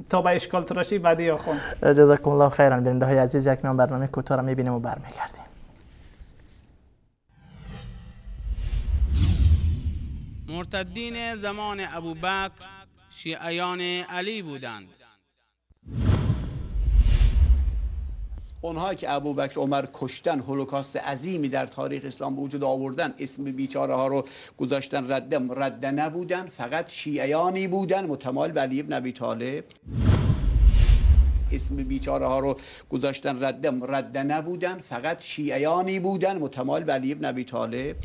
تا به اشکال تراشی بعدی یا خون. جزاکم الله خیرا. بیننده های عزیز یک میان برنامه کوتاه را میبینیم و برمیگردیم. مرتدین زمان ابوبکر شیعیان علی بودند. اونها که ابوبکر عمر کشتن، هولوکاست عظیمی در تاریخ اسلام به وجود آوردن، اسم بیچاره ها رو گذاشتن رده نبودن، فقط شیعیانی بودن متمایل به علی بن ابی طالب. اسم بیچاره ها رو گذاشتن رده نبودن، فقط شیعیانی بودن متمایل به علی بن ابی طالب.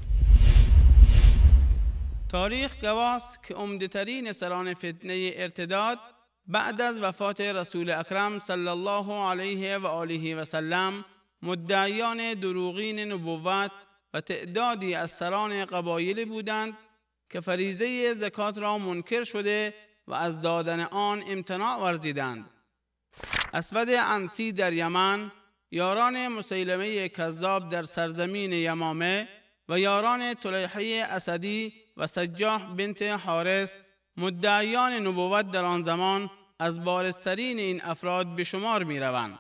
تاریخ گواست که عمده‌ترین سران فتنه ارتداد بعد از وفات رسول اکرم صلی الله علیه و آله و سلم مدعیان دروغین نبوت و تعدادی از سران قبایل بودند که فریضه زکات را منکر شده و از دادن آن امتناع ورزیدند. اسود عنسی در یمن، یاران مسیلمه کذاب در سرزمین یمامه و یاران طلیحه اسدی و سجاح بنت حارث مدعیان نبوت در آن زمان از بارزترین این افراد به شمار می روند.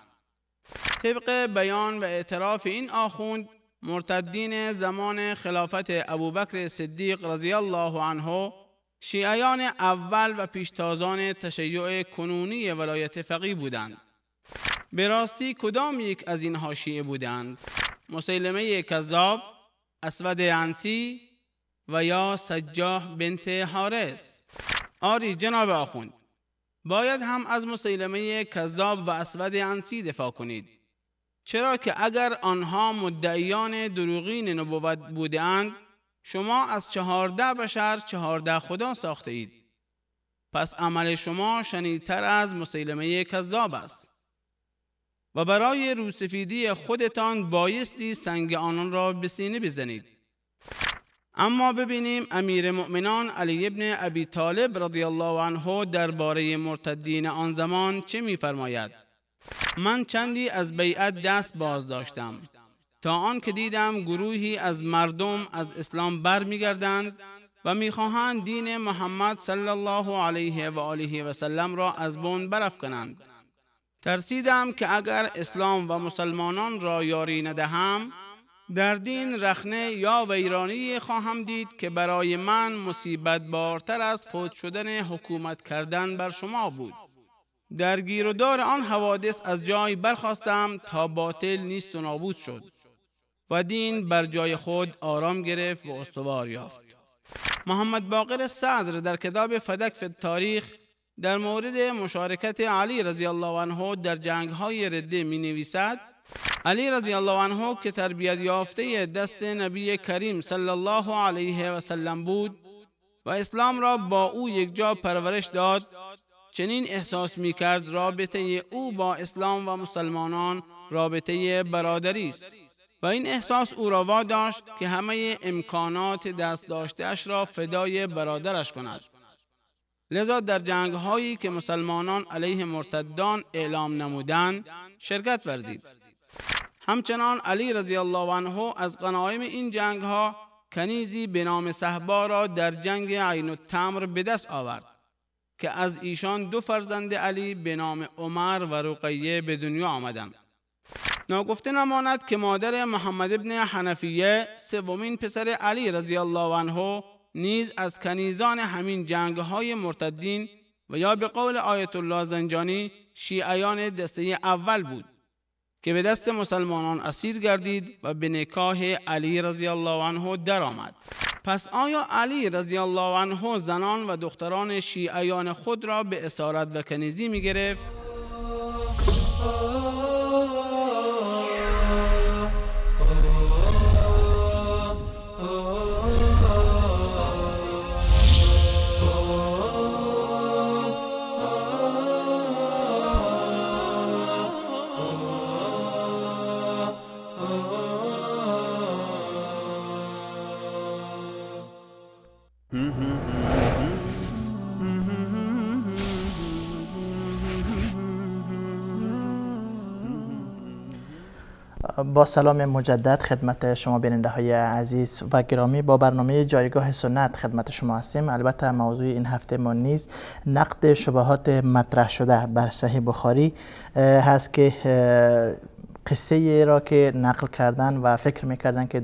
طبق بیان و اعتراف این آخوند، مرتدین زمان خلافت ابوبکر صدیق رضی الله عنه شیعیان اول و پیشتازان تشیع کنونی ولایت فقیه بودند. به راستی کدام یک از اینها شیعه بودند؟ مسیلمه کذاب، اسود عنسی و یا سجاح بنت حارث؟ آری جناب آخوند، باید هم از مسیلمه کذاب و اسود عنسی دفاع کنید، چرا که اگر آنها مدعیان دروغین نبوت بودند، شما از 14 بشر 14 خدا ساخته اید. پس عمل شما شنیدتر از مسیلمه کذاب است و برای روسفیدی خودتان بایستی سنگ آنان را به سینه بزنید. اما ببینیم امیر مؤمنان علی ابن ابی طالب رضی الله عنه درباره مرتدین آن زمان چه می‌فرماید؟ من چندی از بیعت دست باز داشتم تا آن که دیدم گروهی از مردم از اسلام برمیگردند و میخواهند دین محمد صلی الله علیه و آله و سلم را از بن برافکنند. ترسیدم که اگر اسلام و مسلمانان را یاری ندهم در دین رخنه یا ویرانی خواهم دید که برای من مصیبت بارتر از فوت شدن حکومت کردن بر شما بود. در گیر و دار آن حوادث از جای برخاستم تا باطل نیست و نابود شد و دین بر جای خود آرام گرفت و استوار یافت. محمد باقر صدر در کتاب فدک فی التاریخ در مورد مشارکت علی رضی الله عنه در جنگ‌های رده می نویسد: علی رضی الله عنه که تربیت یافته دست نبی کریم صلی الله علیه و سلم بود و اسلام را با او یکجا پرورش داد، چنین احساس می کرد رابطه او با اسلام و مسلمانان رابطه برادری است و این احساس او را واداشت که همه امکانات دست داشته‌اش را فدای برادرش کند. لذا در جنگ هایی که مسلمانان علیه مرتدان اعلام نمودند شرکت ورزید. همچنان علی رضی الله عنه از غنایم این جنگ ها کنیزی به نام صهبا را در جنگ عین التمر به دست آورد که از ایشان 2 فرزند علی به نام عمر و رقیه به دنیا آمدند. ناگفته نماند که مادر محمد ابن حنفیه، سومین پسر علی رضی الله عنه، نیز از کنیزان همین جنگ های مرتدین و یا به قول آیت الله زنجانی شیعیان دسته اول بود که به دست مسلمانان اسیر گردید و به نکاح علی رضی الله عنه درآمد. پس آیا علی رضی الله عنه زنان و دختران شیعیان خود را به اسارت و کنیزی می گرفت؟ با سلام مجدد خدمت شما بیننده های عزیز و گرامی، با برنامه جایگاه سنت خدمت شما هستیم. البته موضوع این هفته ما نیز نقد شبهات مطرح شده بر صحیح بخاری هست که قصه را که نقل کردن و فکر میکردن که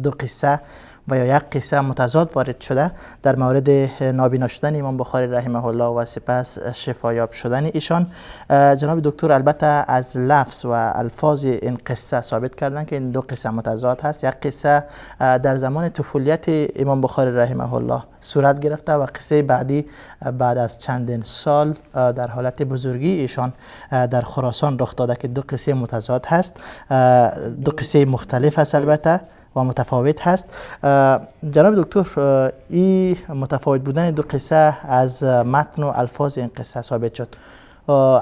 دو قصه و یا یک قصه متضاد وارد شده در مورد نابینا شدن امام بخاری رحمه الله و سپس شفایاب شدن ایشان. جناب دکتر البته از لفظ و الفاظ این قصه ثابت کردن که این دو قصه متضاد هست. یک قصه در زمان طفولیت امام بخاری رحمه الله صورت گرفته و قصه بعدی بعد از چندین سال در حالت بزرگی ایشان در خراسان رخ داده که دو قصه متضاد هست، دو قصه مختلف هست البته و متفاوت هست. جناب دکتر، این متفاوت بودن دو قصه از متن و الفاظ این قصه ثابت شد.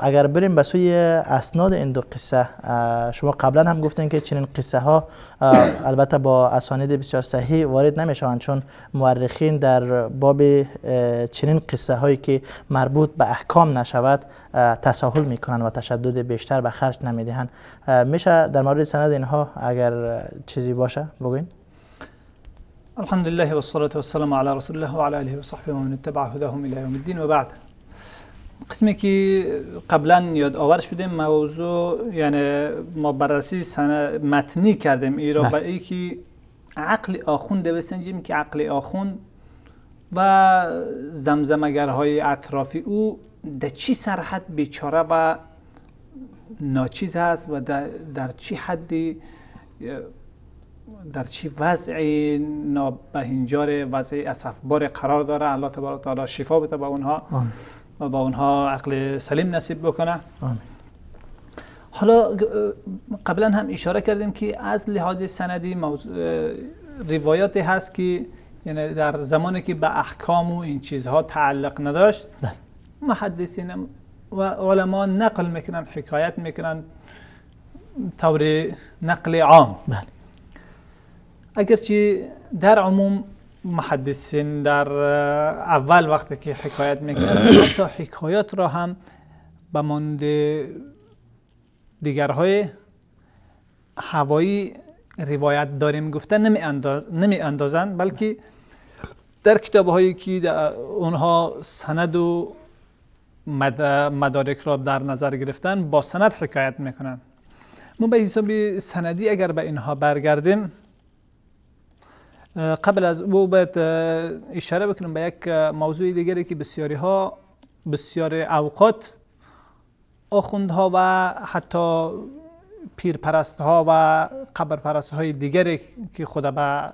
اگر بریم به سوی اسناد این دو قصه، شما قبلا هم گفتین که چنین قصه ها البته با اسانید بسیار صحیح وارد نمیشوند، چون مورخین در باب چنین قصه هایی که مربوط به احکام نشود تساهل میکنن و تشدد بیشتر به خرج نمیدهند. میشه در مورد سند اینها اگر چیزی باشه بگوین؟ الحمد لله والصلاة والسلام على رسول الله وعلى آله وصحبه ومن اتبع هداهم الى یوم الدین و بعد. قسمی که قبلا یاد آور شدیم موضوع، یعنی ما بررسی متنی کردیم ای را به ای که عقل آخوند بسنجیم که عقل آخوند و زمزمگرهای اطرافی او در چی سرحد بیچاره و ناچیز هست و در چی حدی، در چی وضعی نابهنجار، وضع اسفبار قرار داره. الله تبارک و تعالی شفا بده به اونها و با اونها عقل سلیم نصیب بکنه. آمین. حالا قبلا هم اشاره کردیم که از لحاظ سندی روایاتی هست که یعنی در زمانی که به احکام و این چیزها تعلق نداشت، محدثین و علما نقل میکنن، حکایت میکنن طور نقل عام. بله. اگرچه در عموم محدثین در اول وقتی که حکایت میکنن حتی حکایات را هم به مانند دیگرهای هوایی روایت داریم گفته نمی اندازند، بلکه در کتاب هایی که اونها سند و مدارک را در نظر گرفتن با سند حکایت میکنن. ما به حساب سندی اگر به اینها برگردیم، قبل از او باید اشاره بکنم به یک موضوع دیگری که بسیاری ها بسیار اوقات آخوندها و حتی پیرپرست ها و قبرپرست های دیگری که خود به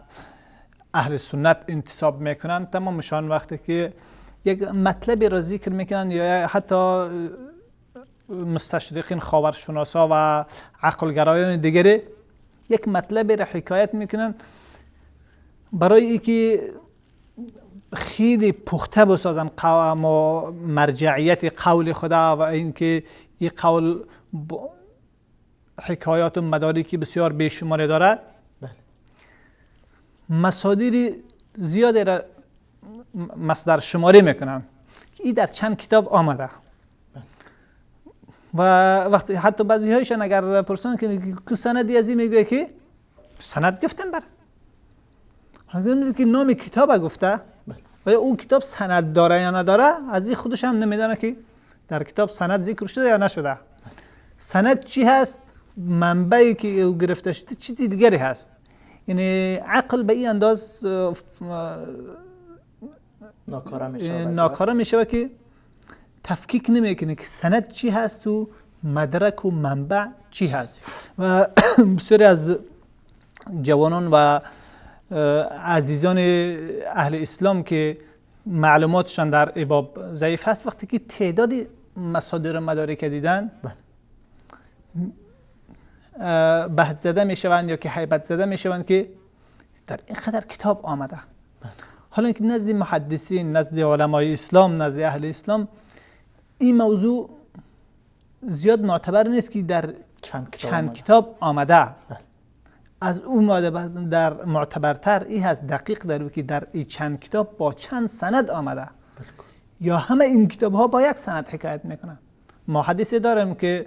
اهل سنت انتساب میکنن، تمامشان وقتی که یک مطلبی را ذکر میکنن یا حتی مستشرقین، خاورشناسا و عقلگرایان دیگری یک مطلبی را حکایت میکنن برای اینکه خیلی پخته بسازن قوام و مرجعیت قول خدا و اینکه این قول حکایات و مدارکی بسیار بیشمار دارد. بله. مصادیر زیادی را مصدر شماری میکنن که این در چند کتاب آمده. بله. و وقتی حتی بعضی هایشان اگر پرسان که سندی از این میگویه که سند گفتم برد که نام کتاب گفته، آیا اون کتاب سند داره یا نداره از این خودش هم نمیدانه که در کتاب سند ذکر شده یا نشده. سند چی هست؟ منبعی که او گرفته شده چیزی دیگری هست. یعنی عقل به این انداز ناکاره میشه که تفکیک نمیکنه که سند چی هست و مدرک و منبع چی هست. و بسیاری از جوانان و عزیزان اهل اسلام که معلوماتشان در اباب ضعیف هست، وقتی که تعداد مصادر مدارک دیدن بهت زده میشوند یا که هیبت زده میشوند که در اینقدر کتاب آمده. حالا اینکه نزد محدثین، نزد علمای اسلام، نزد اهل اسلام این موضوع زیاد معتبر نیست که در چند کتاب آمده. از او در معتبرتر این هست، دقیق در او که در این چند کتاب با چند سند آمده. یا همه این کتاب ها با یک سند حکایت میکنن. ما حدیث داریم که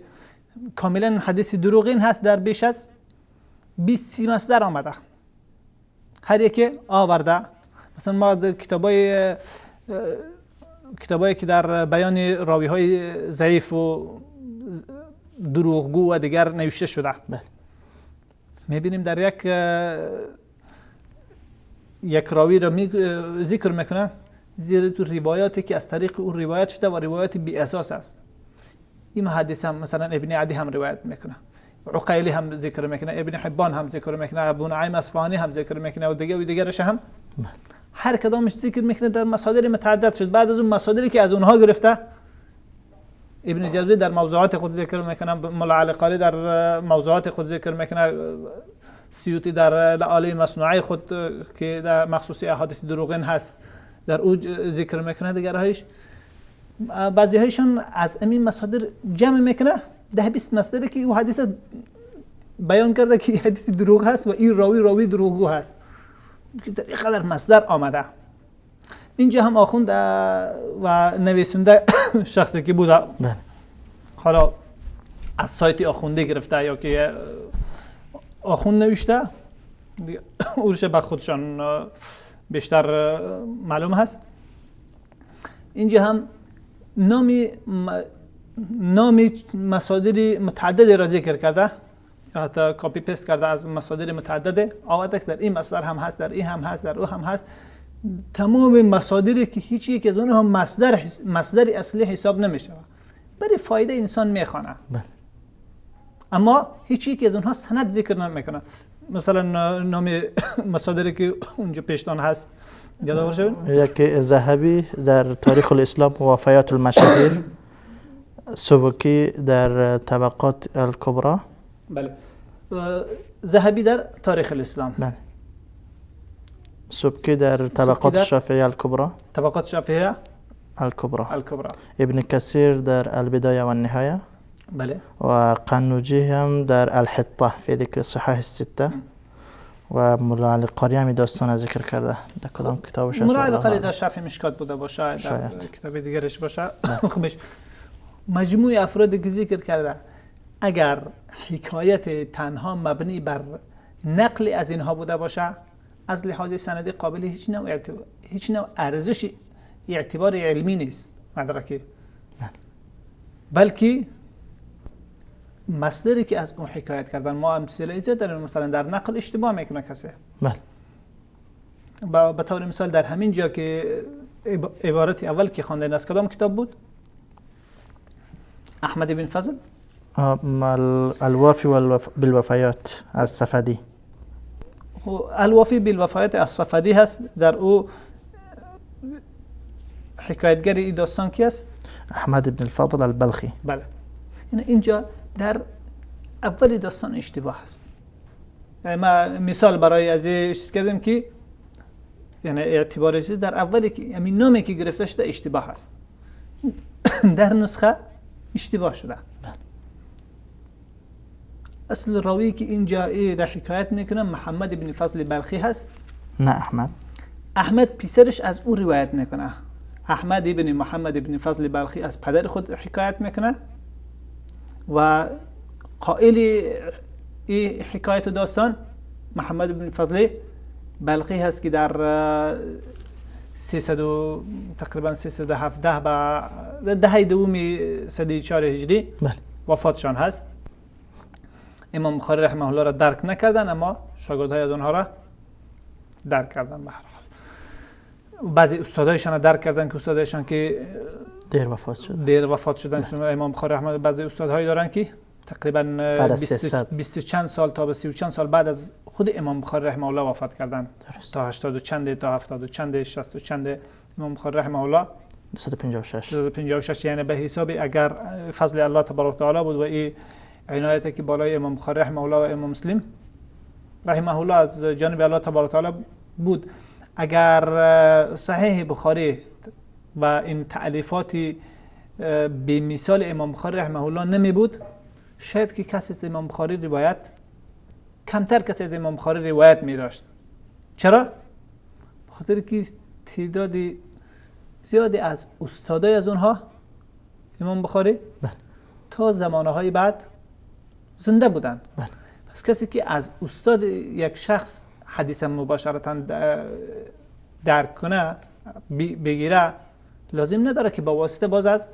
کاملا حدیث دروغین هست، در بیش از 20 مصدر آمده، هر یکی آورده. مثلا ما کتابایی که در بیان راوی های ضعیف و دروغگو و دیگر نوشته شده، بله، میبینیم در یک راوی را ذکر میکنه زیر تو روایاتی که از طریق او روایت شده و روایت بی اساس است. این حدیث هم مثلا ابن عدی هم روایت میکنه، عقیلی هم ذکر میکنه، ابن حبان هم ذکر میکنه، ابو نعیم اصفهانی هم ذکر میکنه و دیگه و دیگرش هم، هر کدامش ذکر میکنه در مصادر متعدد شد. بعد از اون مصادری که از اونها گرفته، ابن جوزی در موضوعات خود ذکر میکنه، ملا علی قاری در موضوعات خود ذکر میکنه، سیوطی در لآلی مصنوعه خود که در مخصوص احادیث دروغین هست در او ذکر میکنه. دیگرهایش بعضی هایشان از امین مصادر جمع میکنه، 10-20 مصدری که او حدیث بیان کرده که حدیث دروغ هست و این راوی دروغگو هست، که در اینقدر مصدر آمده. اینجا هم آخوند و نویسنده شخصی که بوده، حالا از سایت آخونده گرفته یا که آخوند نوشته، اورش به خودشان بیشتر معلوم هست. اینجا هم نامی مصادر متعدد را ذکر کرده، یا حتی copy paste کرده از مصادر متعدد آورده که در این مصدر هم هست، در این هم هست، در او هم هست. تمام مصادری که هیچ یک از اونها مصدر اصلی حساب نمیشه، برای فایده انسان میخوانه، اما هیچ یک از اونها سند ذکر نمیکنه. مثلا نام مصادری که اونجا پیشتان هست یادآور شوید، یکی ذهبی در تاریخ الاسلام و وفیات المشاهیر، سبکی در طبقات الکبرى، بله، ذهبی در تاریخ الاسلام، بله، سبکی در طبقات الشافعیه الکبرى، طبقات الشافعیه الکبرى، ابن کثیر در البدایه و النهایه، بله، و قنوجی هم در الحطه فی ذکر الصحاح السته، و مولا علی قاری هم داستان ذکر کرده در کدام کتابش؟ مولا علی قاری در شرح مشکات بوده باشه، در کتاب دیگرش باشه. خبش مجموع افراد که ذکر کرده، اگر حکایت تنها مبنی بر نقل از اینها بوده باشه، از لحاظ سندی قابل هیچ نوع ارزش اعتبار علمی نیست مدرکی، بلکه مصدری که از اون حکایت کردن، ما امثله زیاد داریم. مثلا در نقل اشتباه میکنه کسی، بله، به طور مثال در همین جا که عبارت اول که خواندن از کدام کتاب بود؟ احمد بن فضل، الوافی بالوفیات از صفدی. الوافی بالوفیات از صفدی هست، در او حکایتگر این داستان کی است؟ احمد بن الفضل البلخی. بله، یعنی اینجا در اول داستان اشتباه هست. ما مثال برای از چیز کردیم که یعنی اعتبار چیز در اولی که یعنی نامی که گرفته شده اشتباه هست، در نسخه اشتباه شده. اصل راوی که اینجا ای را حکایت میکنه محمد بن فضل بلخی هست، نه احمد. احمد پسرش از او روایت میکنه. احمد بن محمد بن فضل بلخی از پدر خود حکایت میکنه و قائل این حکایت داستان محمد بن فضل بلخی هست که در 300 تقریبا 317 به دهه دوم سده 4 هجری وفاتشان هست. امام بخاری رحمه الله را درک نکردن، اما شاگردهای از آنها را درک کردن. به هر حال بعضی استادایشان را درک کردن که استادایشان که دیر وفات شدن، دیر وفات شدن. امام بخاری رحمه بعضی استادهایی دارن که تقریبا 20 چند سال تا به 30 چند سال بعد از خود امام بخاری رحمه الله وفات کردن. تا 80 و چند، تا 70 و چند، 60 و چند امام بخاری رحمه الله 256 256، یعنی به حساب اگر فضل الله تبارک و تعالی بود و این عنایتی که بالای امام بخاری رحمه الله و امام مسلم رحمه الله از جانب الله تبارک و تعالی بود، اگر صحیح بخاری و این تألیفات به مثال امام بخاری رحمه الله نمی بود، شاید که کسی از امام بخاری روایت کمتر کسی از امام بخاری روایت می داشت. چرا؟ بخاطر که تعداد زیادی از استادای از اونها امام بخاری تا زمانه های بعد زنده بودن. بله. پس کسی که از استاد یک شخص حدیث مباشرتا درک کنه بگیره، لازم نداره که با واسطه باز از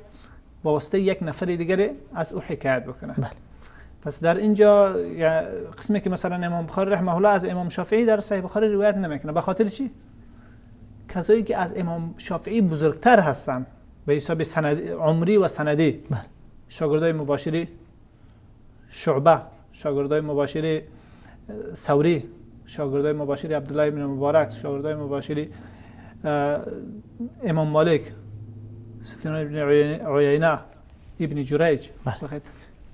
با واسطه یک نفر دیگر از او حکایت بکنه. بله. پس در اینجا قسمی که مثلا امام بخاری رحمه الله از امام شافعی در صحیح بخاری روایت نمیکنه، به خاطر چی؟ کسایی که از امام شافعی بزرگتر هستن به حساب سند عمری و سندی، بله. شاگردای مباشری شعبه، شاگردای مباشری ثوری، شاگردای مباشری عبدالله بن مبارک، شاگردای مباشری امام مالک، سفیان بن عیینه، ابن جریج، بله.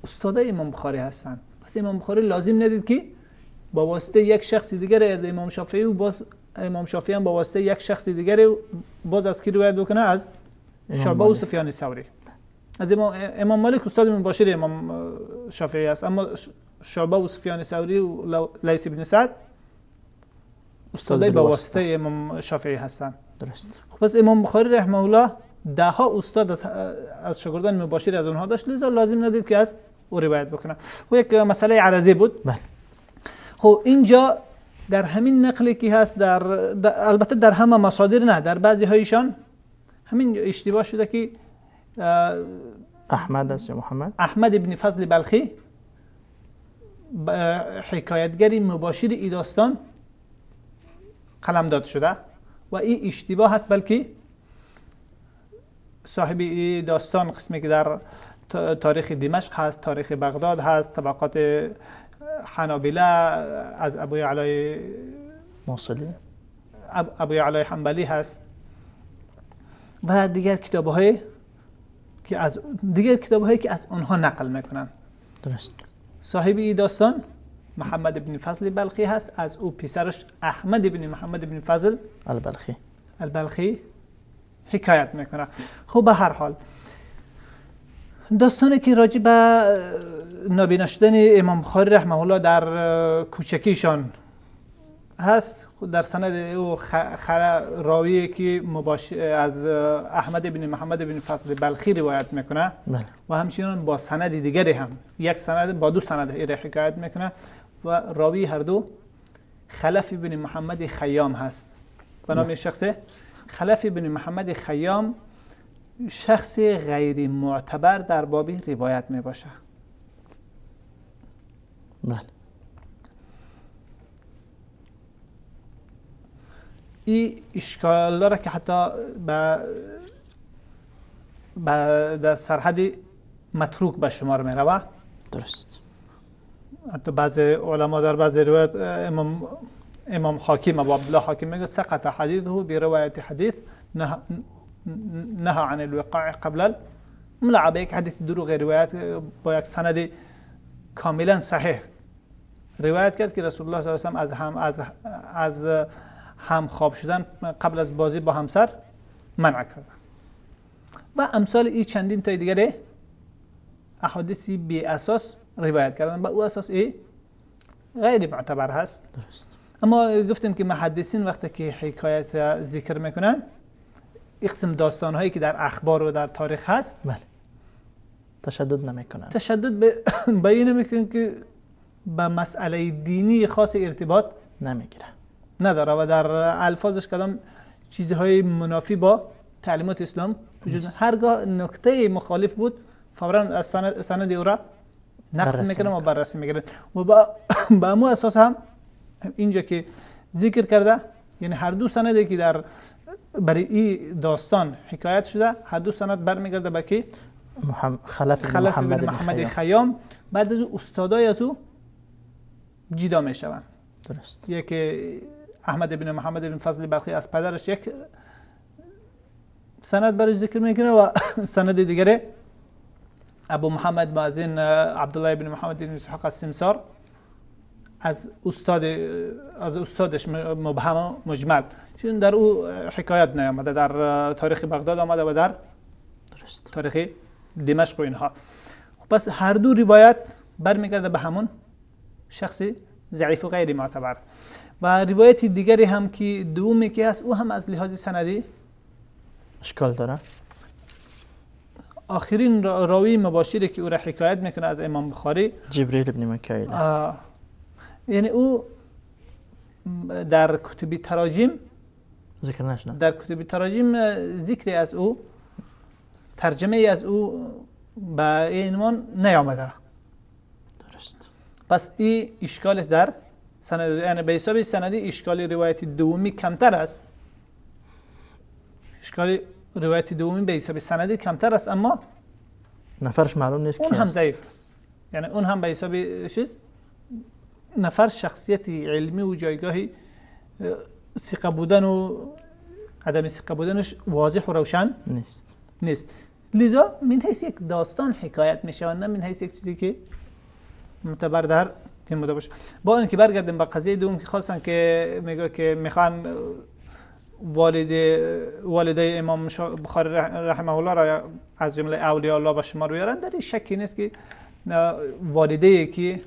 استادای امام بخاری هستند. پس امام بخاری لازم ندید که با واسطه یک شخص دیگر از امام شافعی و باز امام شافعی هم با واسطه یک شخص دیگر باز از کی روایت بکنه؟ از شعبه و سفیان ثوری. از امام مالک استاد مباشر امام شافعی است، اما شعبه و سفیان ثوری و لیث بن سعد استادای با واسطه امام شافعی هستند. درست. خب پس امام بخاری رحمه الله ده ها استاد از شاگردان مباشر از اونها داشت، لذا لازم ندید که از او روایت بکنه. خب یک مسئله عرضی بود. بله. خب اینجا در همین نقلی که هست در البته در همه مصادر نه، در بعضی هایشان همین اشتباه شده که احمد است یا محمد؟ احمد ابن فضل بلخی حکایتگری مباشر ای داستان قلمداد شده و این اشتباه هست، بلکه صاحب این داستان قسمی که در تاریخ دمشق هست، تاریخ بغداد هست، طبقات حنابله از ابوی علای موصلی، ابوی علای حنبلی هست و دیگر کتاب‌های که از دیگر کتاب‌هایی که از آنها نقل میکنن. درست. صاحب این داستان محمد بن فضل بلخی هست، از او پسرش احمد بن محمد بن فضل البلخی حکایت میکنه. خب به هر حال داستانی که راجع به نابینا شدن امام بخاری رحمه الله در کوچکیشان هست، در سند او راوی که از احمد بن محمد بن فضل بلخی روایت میکنه، بله. و همچنین با سند دیگری هم یک سند با دو سند حکایت میکنه و راوی هر دو خلف بن محمد خیام هست. به نام شخص خلف بن محمد خیام شخص غیر معتبر در باب روایت می باشه. بله. این اشکال داره که حتی به در سرحد متروک به شمار می روه. درست. حتی بعض علما در بعض روایت امام حاکم ابو عبدالله حاکم میگه سقط حدیثه برواية حدیث نهى عن الوقاع قبل الملاعبه. یک حدیث دروغ روایت با یک سند کاملا صحیح روایت کرد که رسول الله صلی الله علیه و سلم از هم خواب شدن قبل از بازی با همسر منع کرد و امثال این چندین تای دیگر احادیث بی اساس روایت کردن، با او اساس ای غیر معتبر هست. درست. اما گفتیم که محدثین وقتی که حکایت ذکر میکنن این قسم داستان هایی که در اخبار و در تاریخ هست، بله، تشدد نمیکنن. تشدد به این نمیکنن که به مسئله دینی خاص ارتباط نمیگیره، نداره و در الفاظش کدام چیزهای منافی با تعلیمات اسلام وجود. هرگاه نکته مخالف بود فورا از سند او را نقل میکنن و بررسی میکنن و با امو اساس هم اینجا که ذکر کرده، یعنی هر دو سندی که در برای این داستان حکایت شده، هر دو سند برمیگرده به که خلف بن محمد خیام. بعد از او استادای از او جدا میشوند. درست. یکی احمد بن محمد بن فضل بلخی از پدرش یک سند برای ذکر میکنه و سند دیگره ابو محمد مازن عبدالله بن محمد بن اسحاق السمسار از استادش مبهم و مجمل، چون در او حکایت نیامده، در تاریخ بغداد آمده و در درست تاریخ دمشق و اینها. پس هر دو روایت برمیگرده به همون شخص ضعیف و غیر معتبر. و روایت دیگری هم که دومی که هست او هم از لحاظ سندی اشکال داره. آخرین راوی مباشری که او را حکایت میکنه از امام بخاری جبریل ابن میکائیل است. یعنی او در کتب تراجم ذکر نشده، در کتب تراجم ذکری از او، ترجمه از او به عنوان نیامده. درست. پس این اشکال در سند، یعنی به حساب سندی اشکال روایت دومی کمتر است. اشکال روایت دومی به حساب سندی کمتر است، اما نفرش معلوم نیست، اون هم ضعیف است. یعنی اون هم به حساب چیز نفر شخصیت علمی و جایگاهی ثقه بودن و عدم ثقه بودنش واضح و روشن نیست. لذا من حیث یک داستان حکایت میشه، نه من حیث یک چیزی که معتبر در دین بوده باشه. با اینکه برگردیم به قضیه دوم که خواستن که میگه که میخوان والده امام بخاری رحمه الله را از جمله اولیاء الله به شما بیارن، در این شکی نیست که والده که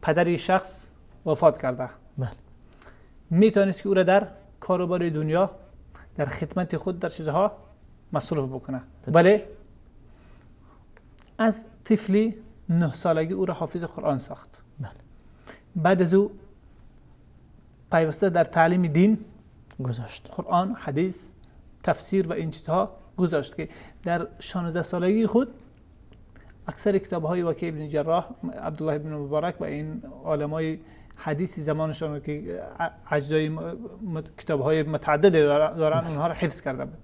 پدر شخص وفات کرده، بله، میتونست که او را در کاروبار دنیا، در خدمت خود، در چیزها مصروف بکنه، ولی از طفلی 9 سالگی او را حافظ قرآن ساخت. بله. بعد از او پیوسته در تعلیم دین گذاشت، قرآن، حدیث، تفسیر و این چیزها گذاشت که در 16 سالگی خود اکثر کتاب‌های وکیع ابن جراح، عبدالله ابن مبارک و این عالمای حدیث زمانشان که اجزای کتاب‌های متعدد دارن، اونها را حفظ کرده بود.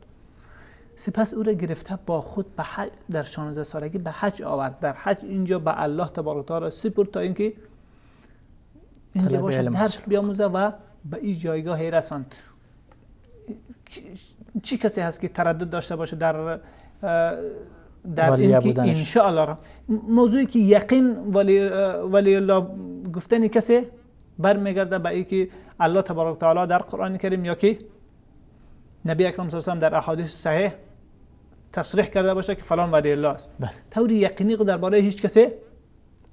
سپس او را گرفته با خود به حج، در 16 سالگی به حج آورد. در حج اینجا به الله تبارک و تعالی سپرد تا اینکه اینجا باشه درس بیاموزه و به این جایگاه رساند. چی کسی هست که تردد داشته باشه در اینکه انشاءالله موضوعی که یقین ولی الله گفتن کسی برمیگرده به اینکه الله تبارک و تعالی در قرآن کریم یا که نبی اکرم صلی الله علیه و در احادیث صحیح تصریح کرده باشه که فلان ولی الله است. طوری یقینی درباره هیچ کسی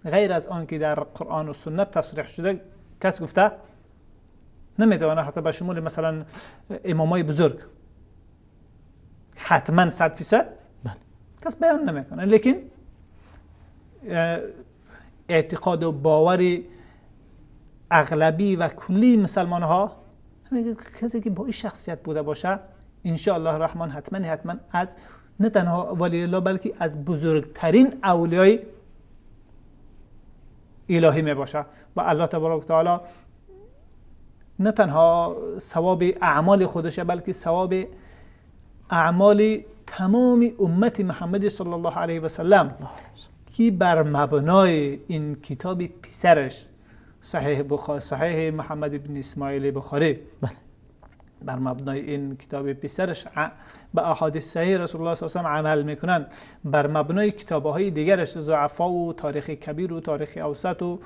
غیر از آن که در قرآن و سنت تصریح شده کس گفته نمیتونه، حتی به شمول مثلا امامای بزرگ حتما 100% کس بیان نمیکنه، لیکن اعتقاد و باور اغلبی و کلی مسلمان ها کسی که با این شخصیت بوده باشه انشاءالله الرحمن حتما از نه تنها ولی الله بلکه از بزرگترین اولیای الهی می باشه و الله تبارک و تعالی نه تنها ثواب اعمال خودشه بلکه ثواب اعمال تمام امت محمد صلی الله علیه و سلم که بر مبنای این کتاب پسرش صحیح بخاری، صحیح محمد بن اسماعیل بخاری، بر مبنای این کتاب پسرش به احادیث صحیح رسول الله صلی الله علیه و عمل میکنن، بر مبنای کتاب‌های دیگرش ضعفا و تاریخ کبیر و تاریخ اوسط و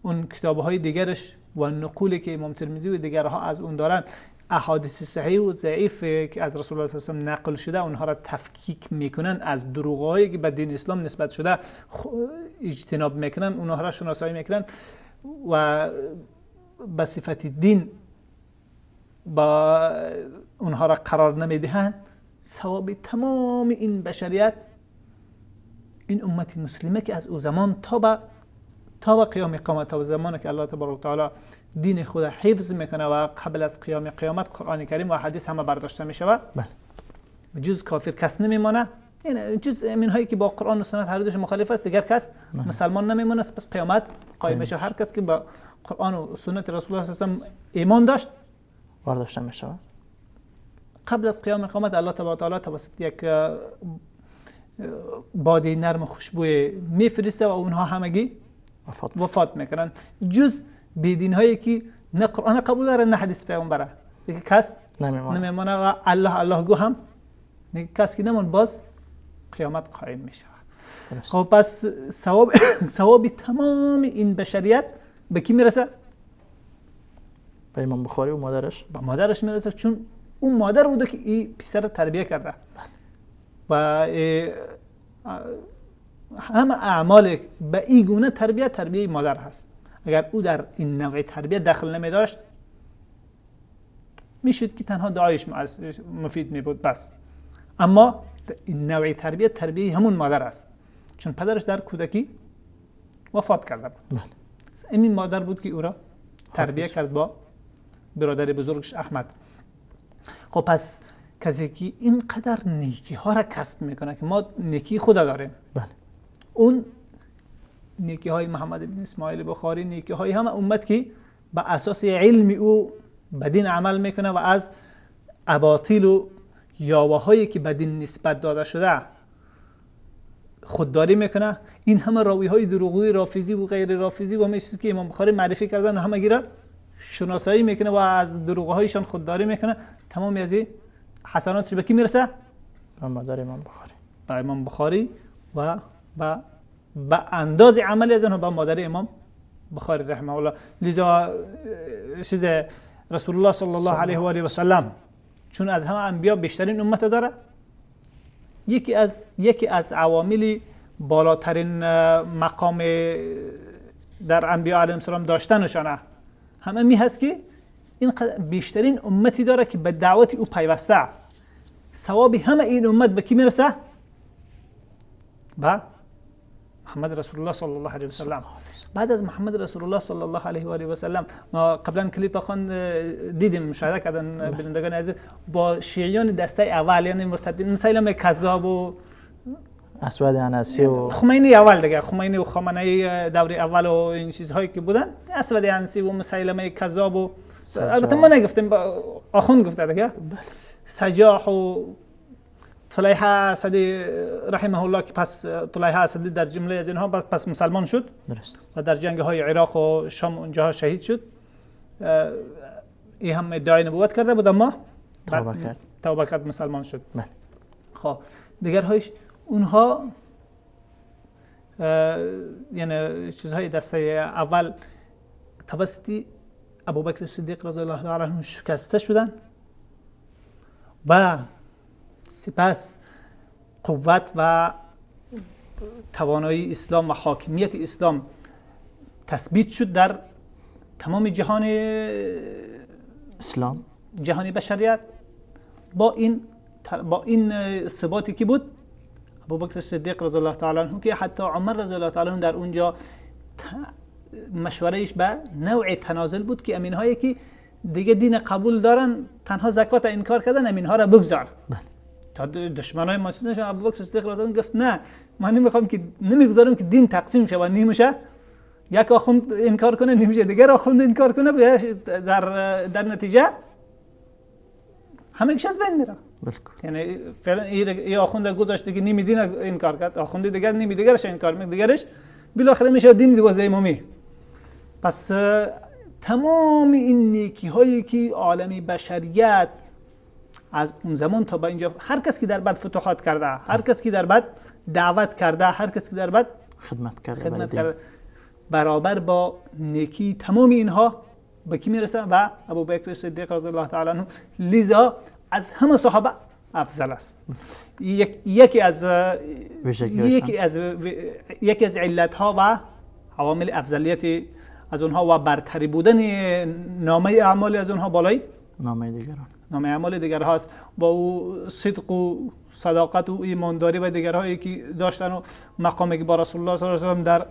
اون کتاب‌های دیگرش و نقولی که امام ترمذی و دیگرها از اون دارن، احادیث صحیح و ضعیف که از رسول الله صلی الله علیه و نقل شده اونها را تفکیک میکنن، از دروغ‌هایی که به دین اسلام نسبت شده اجتناب میکنن، اونها را شناسایی میکنن و به صفت دین با اونها را قرار نمیدهند. ثواب تمام این بشریت، این امت مسلمه که از او زمان تا به قیام قیامت، تا به زمانی که الله تبارک و تعالی دین خود حفظ میکنه و قبل از قیام قیامت قرآن کریم و حدیث همه برداشته میشود، بله، جز کافر کس نمیمانه، یعنی جز منهایی که با قرآن و سنت هر دوش مخالف است دیگر کس مسلمان نمیمونه. پس قیامت قایم میشه، هر کس که با قرآن و سنت رسول الله صلی الله علیه و ایمان داشت برداشته میشه. قبل از قیام قیامت الله تبارک و تعالی توسط یک باد نرم خوشبوی میفرسته و اونها همگی وفات میکنن، جز بیدین هایی که نه قرآن قبول داره نه حدیث پیامبره، دیگه کس نمیمانه و الله الله گو هم دیگه کس که نمون، باز قیامت قایم میشه. خب پس ثواب تمام این بشریت به کی میرسه؟ به امام بخاری و مادرش. به مادرش میرسه، چون اون مادر بوده که این پسر تربیه کرده و همه اعمال به این گونه تربیه مادر هست. اگر او در این نوع تربیه دخل نمی داشت میشد که تنها دعایش مفید می بود بس. اما این نوع تربیت تربیه همون مادر است، چون پدرش در کودکی وفات کرده بود. بله. این مادر بود که او را تربیه کرد با برادر بزرگش احمد. خب پس کسی که اینقدر نیکی ها را کسب میکنه که ما نیکی خدا داریم، بله، اون نیکی های محمد بن اسماعیل بخاری، نیکی های همه امت که به اساس علم او به دین عمل میکنه و از اباطیل و یاوه هایی که به دین نسبت داده شده خودداری میکنه. این همه راوی های دروغگوی رافضی و غیر رافضی و همه چیزی که امام بخاری معرفی کردن همه گیره شناسایی میکنه و از دروغ هایشان خودداری میکنه. تمام از این حسناتش به کی میرسه؟ به مادر امام بخاری، به امام بخاری و به انداز عمل از آنها به مادر امام بخاری رحمه الله. لذا چیز رسول الله صلی الله علیه و آله و سلم چون از همه انبیا بیشترین امت داره، یکی از عوامل بالاترین مقام در انبیا علیهم السلام داشتنشانه همه می هست که این بیشترین امتی داره که به دعوت او پیوسته. ثواب همه این امت به کی میرسه؟ به محمد رسول الله صلی الله علیه و سلم. بعد از محمد رسول الله صلی الله علیه و آله و سلم ما قبلا کلیپ خون دیدیم، مشاهده کردن بینندگان عزیز، با شیعیان دسته اول یعنی مرتدین مسیلمه کذاب و اسود عنسی و خمینی اول دیگه، خمینی و خامنه ای دور اول و این چیزهایی که بودن، اسود عنسی و مسیلمه کذاب و البته ما نگفتیم، آخوند گفته دیگه، سجاح و طلیحه اسدی رحمه الله که پس طلیحه اسدی در جمله از اینها پس مسلمان شد، درست، و در جنگ های عراق و شام اونجاها شهید شد. این هم ادعای نبوت کرده بود اما توبه کرد مسلمان شد. بله. خب دیگرهایش اونها یعنی چیزهای دسته اول توسط ابوبکر صدیق رضی الله تعالی عنه شکسته شدن و سپس قوت و توانایی اسلام و حاکمیت اسلام تثبیت شد در تمام جهان اسلام، جهان بشریت. با این ثباتی که بود ابوبکر صدیق رضی الله تعالی عنه که حتی عمر رضی الله تعالی عنه در اونجا مشورهش به نوع تنازل بود که امینهایی که دیگه دین قبول دارن تنها زکات انکار کردن امینها را بگذار. بله. تا دشمنای ما چیز نشون. ابوبکر صدیق رضی الله عنه گفت نه، ما نمیخوام که نمیگذارم که دین تقسیم شه و نیمشه یک آخوند انکار کنه نیمشه دیگر آخوند انکار کنه، در نتیجه همه چیز بین میره. بالکل. یعنی فعلا این آخوند گذاشته که نیمی دین انکار کرد، آخوند دیگر نیمی دیگرش انکار میکنه، دیگرش بالاخره میشه دین 12 امامی. پس تمام این نیکی هایی که عالم بشریت از اون زمان تا به اینجا، هر کس که در بد فتوحات کرده، هر کس که در بد دعوت کرده، هر کس که در بد خدمت کرده، برابر با نیکی تمام اینها به کی میرسه؟ و ابوبکر صدیق رضی الله تعالی عنه. لذا از همه صحابه افضل است. یکی از علت ها و عوامل افضلیت از اونها و برتری بودن نامه اعمال از اونها بالای نامه دیگران، نامه اعمال دیگر هاست، با او صدق و صداقت و ایمانداری و دیگرهایی که داشتن و مقامی که با رسول الله صلی الله علیه و آله در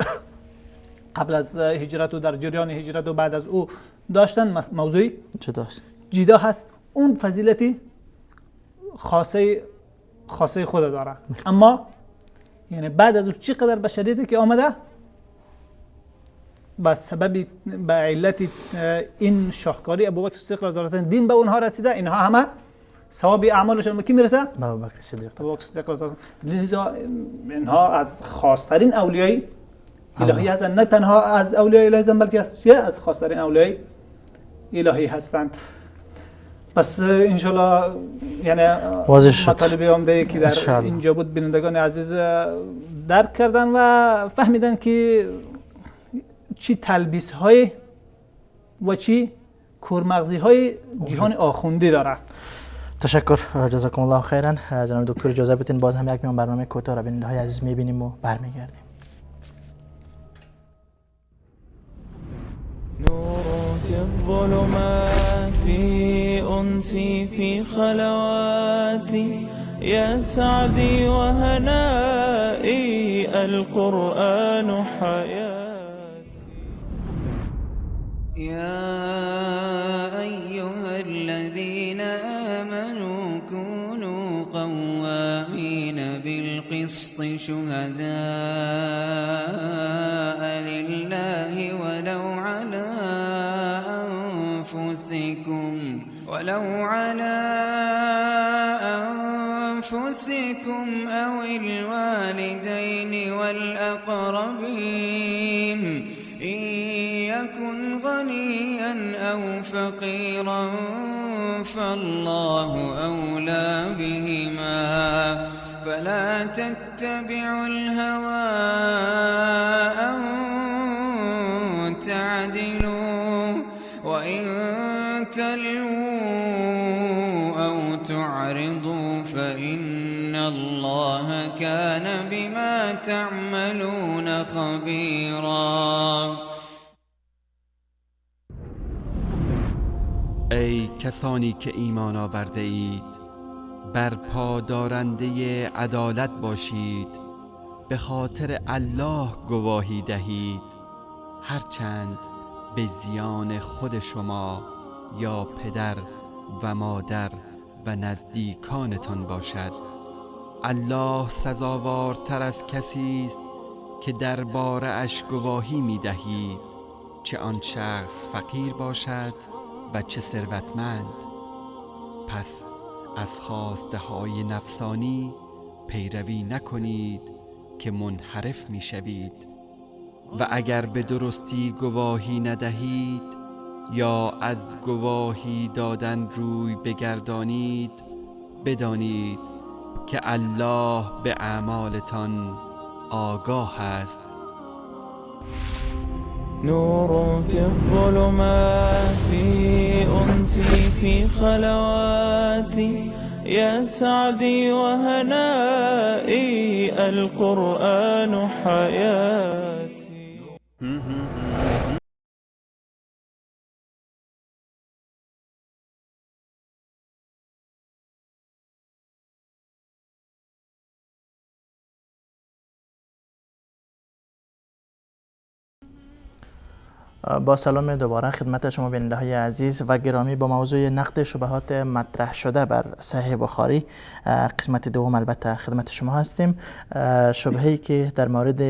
قبل از هجرت و در جریان هجرت و بعد از او داشتن، موضوعی جداست، جدا هست. اون فضیلتی خاصه خود داره. اما یعنی بعد از او چقدر بشریتی که آمده به سبب به علت این شاهکاری ابوبکر صدیق رضی الله عنه دین به اونها رسیده، اینها همه ثواب اعمالشون به کی میرسه؟ به ابوبکر صدیق. ابوبکر صدیق رضی الله عنه. لذا اینها از خاصترین اولیای الهی هستند، نه تنها از اولیای الهی هستند بلکه از خاصترین اولیای الهی هستند. پس انشالله یعنی مطالب عمده که در اینجا بود بینندگان عزیز درک کردن و فهمیدن که چی تلبیس های و چی کورمغزی های جهان آخوندی داره. تشکر، جزاکم الله خیرا. جناب دکتر اجازه بدین باز هم یک میان برنامه کوتاه را بیننده های عزیز میبینیم و برمیگردیم. نور في الظلمات أنسي في خلواتي يا سعدي وهنائي القرآن حياتي. يا أيها الذين آمنوا كونوا قوامين بالقسط شهداء لله ولو على أنفسكم أو الوالدين والأقربين إن يكن غنيا أو فقيرا فالله أولى بهما فلا تتبعوا الهوى أن تعدلوا وإن تلووا أو تعرضوا فإن الله كان بما تعملون خبيرا. ای کسانی که ایمان آورده اید، برپا دارنده عدالت باشید، به خاطر الله گواهی دهید، هرچند به زیان خود شما یا پدر و مادر و نزدیکانتان باشد. الله سزاوارتر از کسی است که درباره اش گواهی می دهید، چه آن شخص فقیر باشد و چه ثروتمند. پس از خواسته های نفسانی پیروی نکنید که منحرف می شوید. و اگر به درستی گواهی ندهید یا از گواهی دادن روی بگردانید، بدانید که الله به اعمالتان آگاه است. نور في الظلمات أنسي في خلواتي يا سعدي وهنائي القرآن حياتي. با سلام دوباره خدمت شما بیننده های عزیز و گرامی با موضوع نقد شبهات مطرح شده بر صحیح بخاری قسمت دوم البته خدمت شما هستیم. شبهه‌ای که در مورد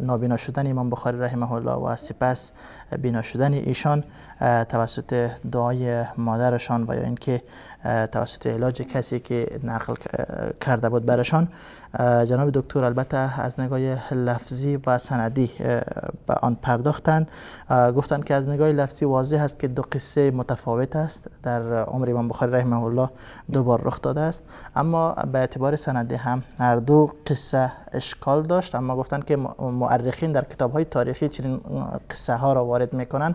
نابینا شدن امام بخاری رحمه الله و سپس بینا شدن ایشان توسط دعای مادرشان و یا اینکه توسط علاج کسی که نقل کرده بود برشان، جناب دکتر البته از نگاه لفظی و سندی به آن پرداختند. گفتند که از نگاه لفظی واضح است که دو قصه متفاوت است، در عمر امام بخاری رحمه الله دو بار رخ داده است، اما به اعتبار سندی هم هر دو قصه اشکال داشت. اما گفتند که مؤرخین در کتاب‌های تاریخی چنین قصه ها را وارد میکنند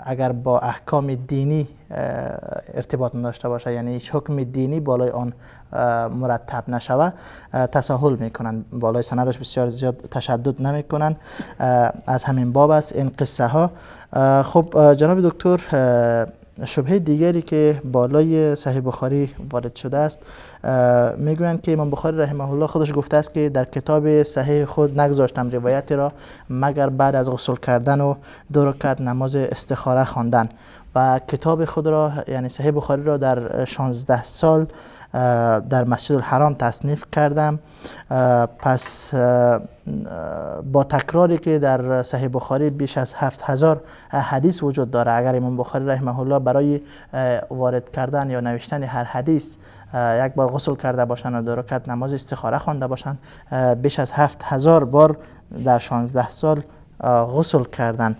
اگر با احکام دینی ارتباط نداشته باشه، یعنی هیچ حکم دینی بالای آن مرتب نشوه، تساهل میکنن، بالای سندش بسیار زیاد تشدد نمیکنن. از همین باب است این قصه ها. خب جناب دکتر، شبهه دیگری که بالای صحیح بخاری وارد شده است، میگویند که امام بخاری رحمه الله خودش گفته است که در کتاب صحیح خود نگذاشتم روایتی را مگر بعد از غسل کردن و 2 رکعت نماز استخاره خواندن، و کتاب خود را یعنی صحیح بخاری را در 16 سال در مسجد الحرام تصنیف کردم. پس با تکراری که در صحیح بخاری بیش از 7000 حدیث وجود داره، اگر امام بخاری رحمه الله برای وارد کردن یا نوشتن هر حدیث یک بار غسل کرده باشند و 2 رکعت نماز استخاره خوانده باشند، بیش از 7000 بار در 16 سال غسل کردن.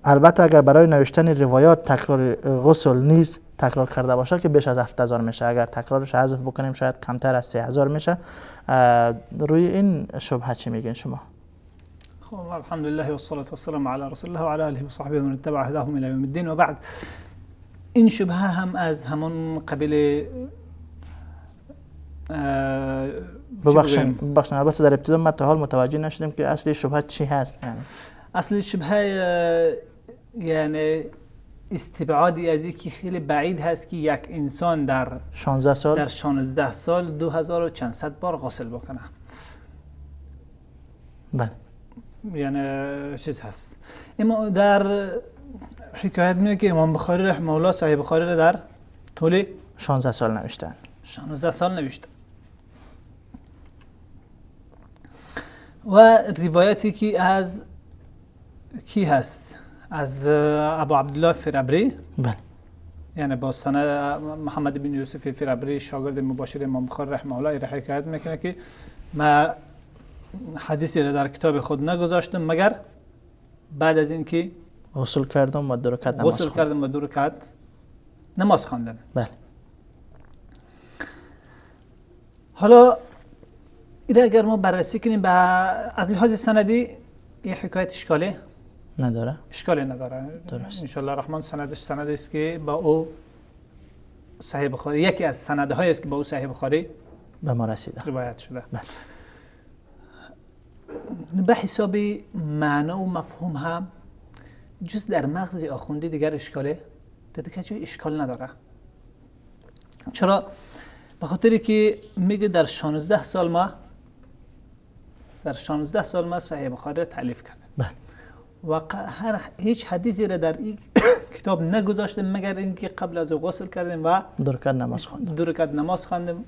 البته اگر برای نوشتن روایات تکرار غسل نیز تکرار کرده باشه که بیش از 7000 میشه، اگر تکرارش حذف بکنیم شاید کمتر از 3000 میشه. روی این شبهه چی میگین شما؟ خب الحمد لله والصلاة والسلام على رسول الله وعلى آله وصحبه ومن اتبع هداهم الى یوم الدین و بعد. این شبهه هم از همون قبیل ببخشید البته در ابتدا ما تا حال متوجه نشدیم که اصل شبهه چی هست. یعنی اصل شبهه یعنی استبعادی از یکی خیلی بعید هست که یک انسان در 16 سال، در 16 سال 2000 و چند صد بار غسل بکنه. بله، یعنی چیز هست. اما در حکایت میگه که امام بخاری رحمه الله صحیح بخاری را در طول 16 سال نوشتن. 16 سال نوشتن. و روایتی که از کی هست؟ از ابو عبدالله فرابری. بله، یعنی با سند محمد بن یوسف فرابری شاگرد مباشر امام بخاری رحمه الله را حکایت میکنه که ما حدیثی را در کتاب خود نگذاشتم مگر بعد از اینکه غسل کردم و دو رکعت نماز غسل کردم و دو رکعت نماز خواندم. بله. حالا این اگر ما بررسی کنیم به از لحاظ سندی این حکایت اشکالی نداره، اشکالی نداره. درست. ان شاء الله الرحمن سندش سند است که با او صحیح بخاری، یکی از سندهای است که با او صحیح بخاری به ما رسیده، روایت شده. بله. به حساب معنا و مفهوم هم جز در مغز آخوندی دیگر اشکاله در دیگر جای اشکال نداره. چرا؟ به خاطری که میگه در 16 سال ما در 16 سال ما صحیح بخاری را تألیف کرده. بله. و هیچ حدیثی را در این کتاب نگذاشتیم مگر اینکه قبل از غسل کردیم و دو رکعت نماز خواندیم، دو رکعت نماز خواندیم،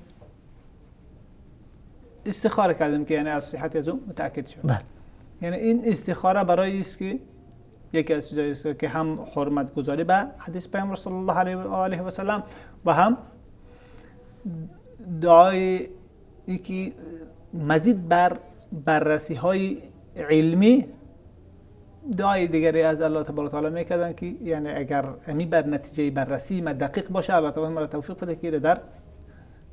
استخاره کردیم که یعنی از صحت از اون متأکد شد. بله. یعنی این استخاره برای است که یکی از چیزایی است که هم حرمت گذاری به حدیث پیامبر صلی الله علیه و آله و سلم و هم دعای یکی مزید بر بررسی های علمی دعای دیگری از الله تبارک و تعالی میکردن که یعنی اگر امی بر نتیجه بررسی ما دقیق باشه الله تبارک مرا توفیق بده که در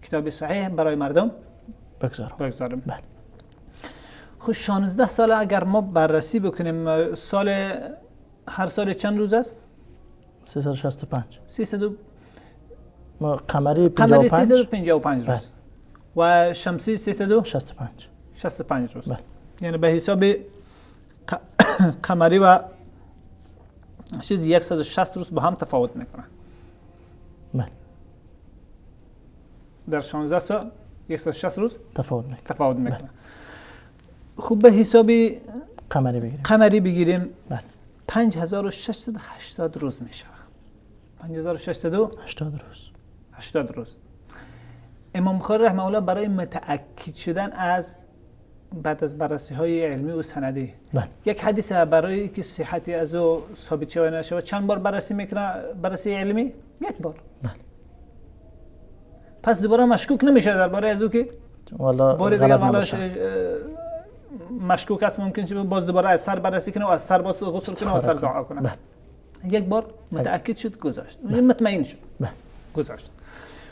کتاب صحیح برای مردم بگذارم. بله. خب 16 سال اگر ما بررسی بکنیم، سال هر سال چند روز است؟ 365. 300 ما قمری 55، 355 روز. و شمسی 365 65 روز. بله. یعنی به حساب قمری و چیز 160 روز با هم تفاوت میکنه. بله. در 16 سال 160 روز تفاوت میکنه. بله. خب به حساب قمری بگیریم، قمری بگیریم. بله. 5680 روز میشه. 5680 روز. 80 روز. امام بخاری رحمه الله برای متأکد شدن از بعد از بررسی های علمی و سندی، بله، یک حدیث برای که صحتی از او ثابت شود نشود چند بار بررسی میکنه؟ بررسی علمی یک بار. بله. پس دوباره مشکوک نمیشه درباره از او که والا بار دیگه والا مشکوک است، ممکن شه باز دوباره از سر بررسی کنه و از سر باز غسل کنه و از سر دعا کنه. بله. یک بار متأکد شد گذاشت، مطمئن شد. بله. گذاشت.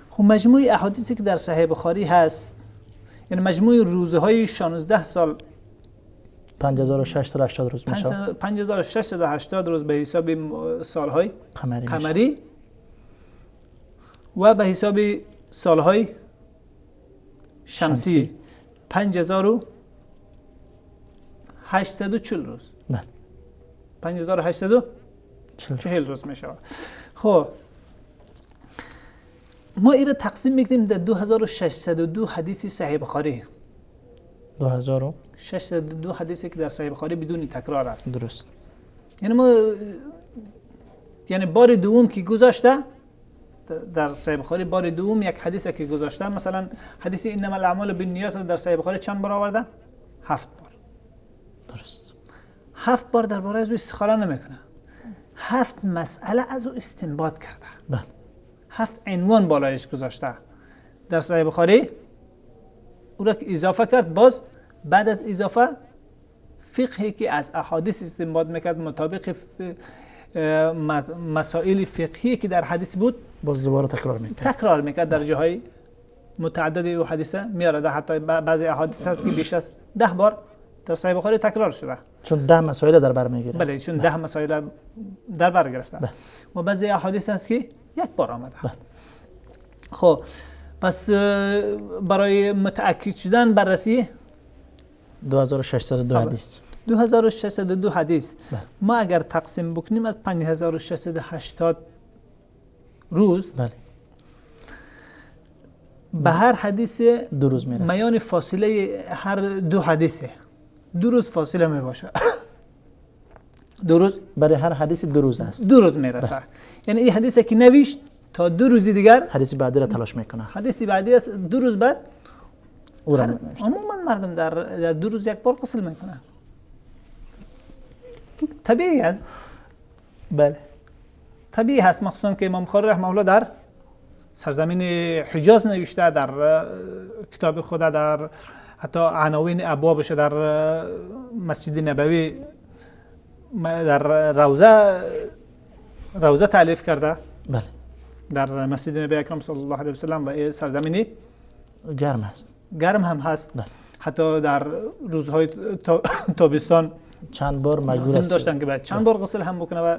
خب مجموع احادیثی که در صحیح بخاری هست، یعنی مجموع روزه های 16 سال 5680 روز میشه. 5680 روز به حساب سالهای قمری و به حساب سالهای شمسی 5840 روز. بله. 5840 روز میشه. خب ما این را تقسیم میکنیم در 2602 حدیث صحیح بخاری. 2602 حدیثی که در صحیح بخاری بدون تکرار است. درست. یعنی ما یعنی بار دوم که گذاشته در صحیح بخاری، بار دوم یک حدیث که گذاشته، مثلا حدیث انما الاعمال بالنیات در صحیح بخاری چند بار آورده؟ 7 بار. درست. 7 بار درباره از او استخاره نمیکنه. 7 مسئله از او استنباط کرده. بله. 7 عنوان بالایش گذاشته در صحیح بخاری، او را که اضافه کرد، باز بعد از اضافه فقهی که از احادیث استنباط میکرد مطابق مسائل فقهی که در حدیث بود باز دوباره تکرار میکرد در جاهای متعدد او حدیثه میاره. حتی بعضی احادیث هست که بیش از 10 بار در صحیح بخاری تکرار شده، چون 10 مسائل در بر میگیره. بله، چون 10 مسائل در بر گرفته. بله. و بعضی احادیث هست که یک بار آمده. بله. خب پس برای متأکد شدن بررسی 2602 حدیث، 2602 حدیث. ما اگر تقسیم بکنیم از 5680 روز، بله، به هر حدیث 2 روز میرسه. میان فاصله هر 2 حدیثه 2 روز فاصله می باشه. 2 روز برای هر حدیث 2 روز است. 2 روز میرسه. یعنی این حدیث که نوشت تا 2 روز دیگر حدیث بعدی را تلاش میکنه. حدیث بعدی است 2 روز بعد او را. عموما مردم در 2 روز یک بار غسل میکنن. طبیعی است. بله طبیعی هست، مخصوصا که امام بخاری رحمه الله در سرزمین حجاز نوشته، در کتاب خود، در حتی عناوین ابوابش در مسجد نبوی در روضه تالیف کرده. بله در مسجد نبی اکرم صلی الله علیه و سلم و سرزمینی گرم هست، گرم هم هست. بله. حتی در روزهای تابستان چند بار مجبور است داشتن که بعد چند بار غسل هم بکنه و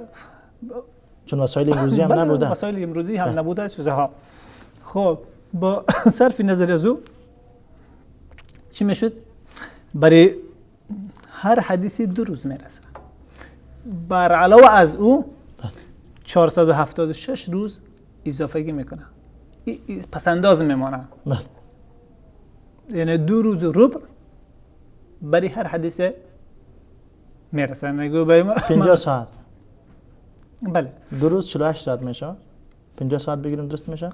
چون وسایل امروزی هم نبوده، وسایل امروزی هم نبوده چیزها. خب با صرف نظر از او چی میشد؟ برای هر حدیثی 2 روز میرسه. بر علاوه از او 476 روز اضافگی میکنه، پسنداز میمانه. بله یعنی 2 روز و ربع برای هر حدیث میرسه. نگو 50 ساعت. بله 2 روز 48 ساعت میشه. 50 ساعت بگیریم درست میشه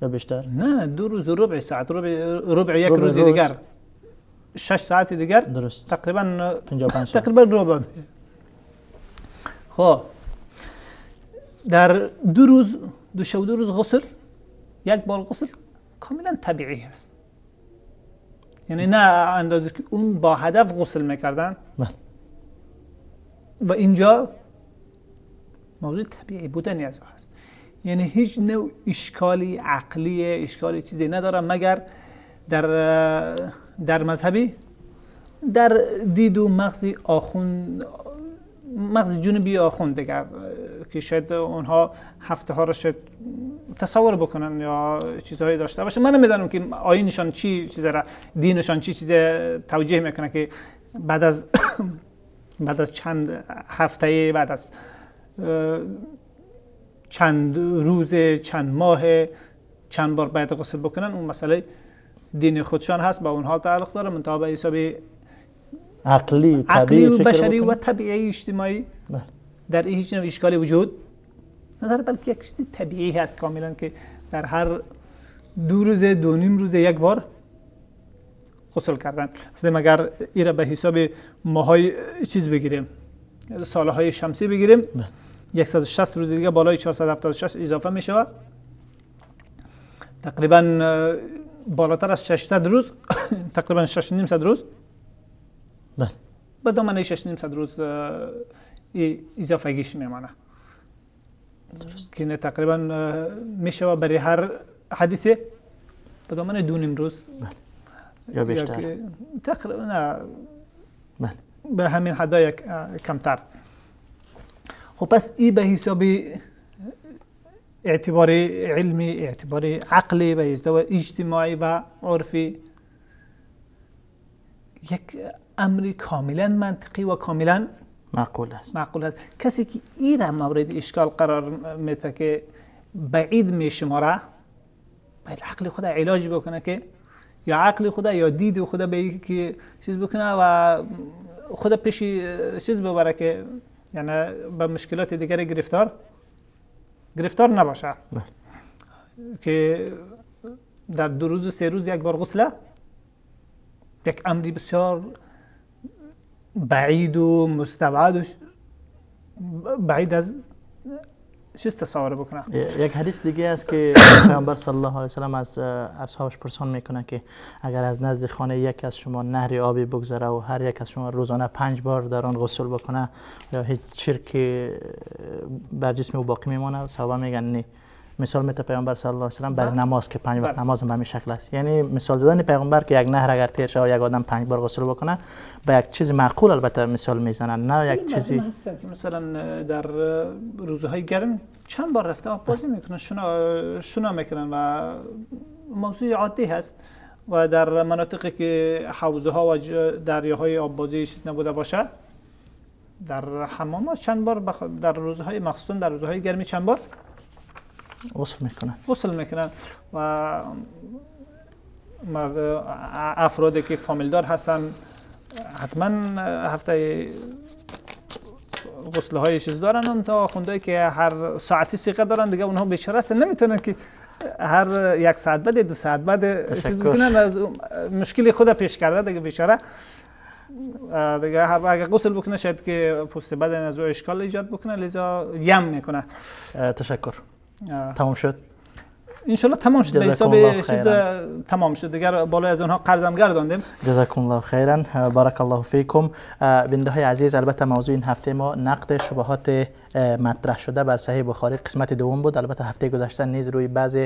یا بیشتر؟ نه 2 روز و ربع ساعت، ربع یک روز دیگر 6 ساعت دیگر، درست تقریبا 55 ساعت. تقریبا ربع. خب در 2 روز، 2 شب 2 روز غسل، یک بار غسل کاملا طبیعی هست. یعنی نه اندازه که اون با هدف غسل میکردن. بله و اینجا موضوع طبیعی بودن از او هست. یعنی هیچ نوع اشکالی عقلی، اشکالی چیزی نداره، مگر در مذهبی، در دید و مغز آخوند، مغز جنوبی آخوند دیگر که شاید اونها هفته ها را شاید تصور بکنن یا چیزهایی داشته باشه. من نمیدانم که آیینشان چی چیز را، دینشان چی چیز توجیه میکنه که بعد از چند هفته، بعد از چند روز، چند ماه، چند بار باید غسل بکنن. اون مسئله دین خودشان هست، با اونها تعلق داره. منتها به حساب عقلی، عقلی و بشری و طبیعی اجتماعی بله. در این هیچ نوع اشکالی وجود نداره، بلکه یک چیز طبیعی هست کاملا که در هر 2 روز، 2.5 روز یک بار غسل کردن. مگر ایره به حساب ماهای چیز بگیریم، سالهای شمسی بگیریم، 160 روز دیگه بالای 476 اضافه می شود، تقریبا بالاتر از 600 روز، تقریبا 650 روز. بله به دامنه 650 روز اضافگیش میمانه. درست که تقریبا میشه برای هر حدیثه به دامنه 2.5 روز. بله یا بیشتر، تقریبا نه، بله به همین حدا یک کمتر. خب پس این به حساب اعتبار علمی، اعتبار عقلی و اجتماعی و عرفی یک امر کاملا منطقی و کاملا معقول است. معقول است. کسی که این را مورد اشکال قرار میده که بعید میشماره، باید عقل خود علاج بکنه که یا عقل خود یا دید خود به که چیز بکنه و خود پیش چیز ببره که یعنی به مشکلات دیگر گرفتار نباشه. بله. که در 2 روز و 3 روز یک بار غسله یک امری بسیار بعید و مستبعد و بعید از چیز تصور بکنه. یک حدیث دیگه است که پیامبر صلی الله علیه و سلم از اصحابش پرسان میکنه که اگر از نزد خانه یک از شما نهر آبی بگذره و هر یک از شما روزانه 5 بار در آن غسل بکنه، یا هیچ چرکی بر جسم او باقی میمانه؟ صحابه میگن نه. مثال میته پیامبر صلی الله علیه و سلم برای نماز که 5 وقت نماز هم به همین شکل است. یعنی مثال زدن پیامبر که یک نهر اگر تیر شود یک آدم 5 بار غسل بکنه به یک چیز معقول البته مثال میزنن، نه یک چیزی. مثلا در روزهای گرم چند بار رفته آب بازی میکنن، شنا میکنن و موضوع عادی هست. و در مناطقی که حوزه ها و دریاهای آببازی چیز نبوده باشه، در حمام ها چند بار در روزهای مخصوصا در روزهای گرمی چند بار غسل میکنن. غسل میکنن و افرادی که فامیلدار هستن حتما هفته غسل های چیز دارن. هم تا آخوندهایی که هر ساعتی صیغه دارن دیگه، اونها بیچاره هستن، نمیتونن که هر یک ساعت بعد، 2 ساعت بعد چیز بکنن، از مشکل خود پیش کرده دیگه بیچاره. دیگه هر اگه غسل بکنه شاید که پوست بدن از او اشکال ایجاد بکنه، لذا یم میکنه. تشکر. تمام شد؟ انشالله تمام شد، به حساب چیز تمام شد دیگر، بالای از اونها قرضم گرداندیم. جزاکم الله خیرا، بارک الله فیکم. بیننده های عزیز، البته موضوع این هفته ما نقد شبهات مطرح شده بر صحیح بخاری قسمت دوم بود. البته هفته گذشته نیز روی بعض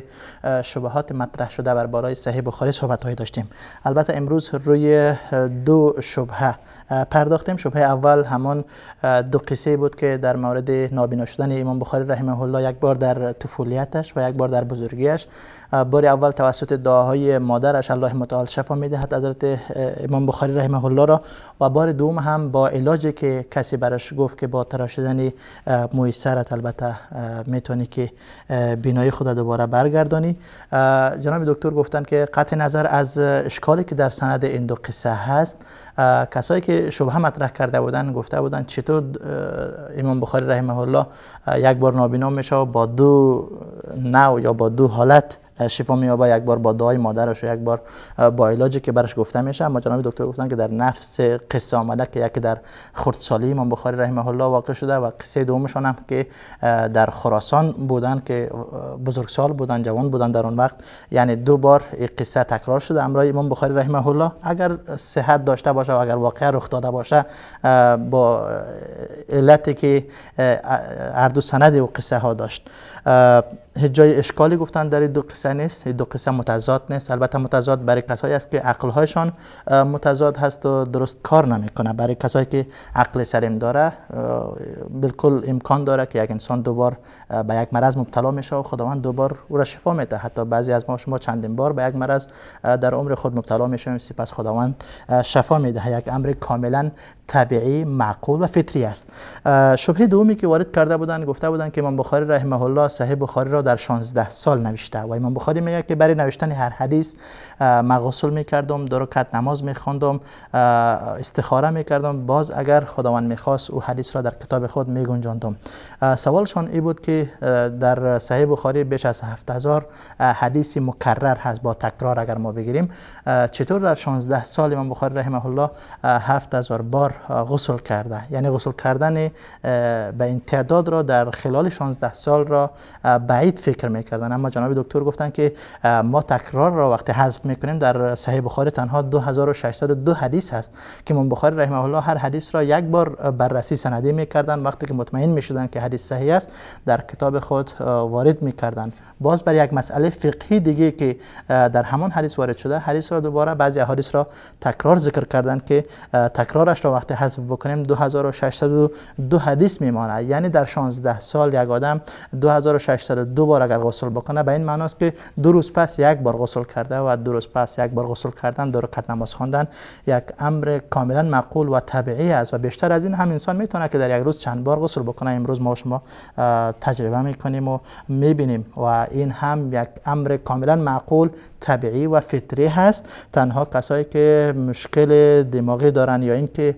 شبهات مطرح شده بر بالای صحیح بخاری صحبت های داشتیم. البته امروز روی دو شبهه پرداختیم. شبهه اول همان دو قصه بود که در مورد نابینا شدن امام بخاری رحمه الله، یک بار در طفولیتش و یک بار در بزرگیش. بار اول توسط دعاهای مادرش الله متعال شفا میدهد حضرت امام بخاری رحمه الله را، و بار دوم هم با علاجی که کسی براش گفت که با تراشیدن موی سرت البته میتونی که بینایی خود دوباره برگردانی. جناب دکتر گفتن که قطع نظر از اشکالی که در سند این دو قصه هست، کسایی که شبهه مطرح کرده بودن گفته بودن چطور امام بخاری رحمه الله یک بار نابینا میشه و با دو نوع یا با دو حالت شفا می‌یابه، یک بار با دعای مادرش و یک بار با علاجی که برش گفته میشه. اما جناب دکتر گفتن که در نفس قصه آمده که یکی در خردسالی امام بخاری رحمه الله واقع شده و قصه دومشان هم که در خراسان بودن که بزرگسال بودن، جوان بودن در اون وقت، یعنی دو بار این قصه تکرار شده امرای امام بخاری رحمه الله. اگر صحت داشته باشه و اگر واقعا رخ داده باشه با علتی که هر دو سند و قصه ها داشت، هیچ جای اشکالی گفتن در دو قصه نیست، دو قصه متضاد نیست. البته متضاد برای کسایی است که عقلهایشان متضاد هست و درست کار نمیکنه. برای کسایی که عقل سلیم داره بالکل امکان داره که یک انسان دوبار به یک مرض مبتلا میشه و خداوند دوبار او را شفا میده. حتی بعضی از ما شما چندین بار به یک مرض در عمر خود مبتلا میشیم، سپس خداوند شفا میده. یک امر کاملا طبیعی، معقول و فطری است. شبهه دومی که وارد کرده بودن، گفته بودن که امام بخاری رحمه الله صحیح بخاری را در 16 سال نوشته و امام بخاری میگه که برای نوشتن هر حدیث من غسل میکردم، 2 رکعت نماز میخواندم، استخاره میکردم، باز اگر خداوند میخواست او حدیث را در کتاب خود میگنجاندم. سوالشان ای بود که در صحیح بخاری بیش از 7000 حدیث مکرر هست با تکرار اگر ما بگیریم، چطور در 16 سال امام بخاری رحمه الله 7000 بار غسل کرده؟ یعنی غسل کردن به این تعداد را در خلال 16 سال را بعید فکر میکردن. اما جناب دکتر گفتن که ما تکرار را وقتی حذف میکنیم در صحیح بخاری تنها 2602 حدیث هست که امام بخاری رحمه الله هر حدیث را یک بار بررسی سندی میکردن، وقتی که مطمئن میشدن که حدیث صحیح است در کتاب خود وارد میکردن. باز بر یک مسئله فقهی دیگه که در همان حدیث وارد شده، حدیث را دوباره بعضی احادیث را تکرار ذکر کردن که تکرارش را وقتی حذف بکنیم 2602 حدیث میماند. یعنی در 16 سال یک آدم 2602 بار اگر غسل بکنه، به این معناست که 2 روز پس یک بار غسل کرده و 2 روز پس یک بار غسل کردن، 2 رکعت نماز خواندن یک امر کاملا معقول و طبیعی است و بیشتر از این هم انسان میتونه که در یک روز چند بار غسل بکنه. امروز ما شما تجربه میکنیم و میبینیم و این هم یک امر کاملا معقول، طبیعی و فطری هست. تنها کسایی که مشکل دماغی دارن یا اینکه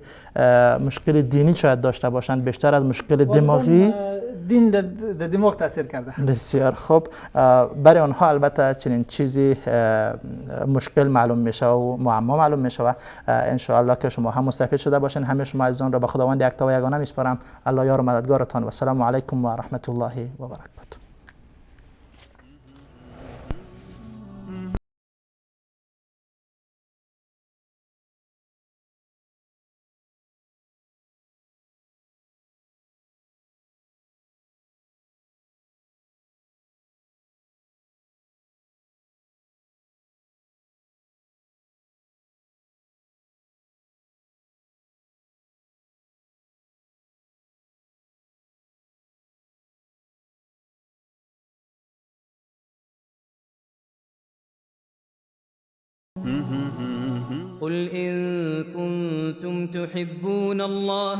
مشکل دینی شاید داشته باشند، بیشتر از مشکل دماغی دین در دماغ تاثیر کرده. بسیار خوب، برای آنها البته چنین چیزی مشکل معلوم میشه و معما معلوم میشه و انشاءالله که شما هم مستفید شده باشین. همه شما عزیزان را به خداوند یکتا و یگانه میسپارم. الله یار و مددگارتان و السلام علیکم و رحمت الله و برکاته. قل إن كنتم تحبون الله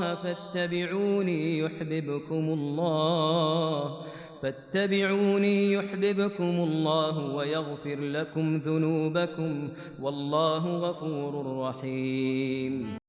فاتبعوني يحببكم الله ويغفر لكم ذنوبكم والله غفور رحيم.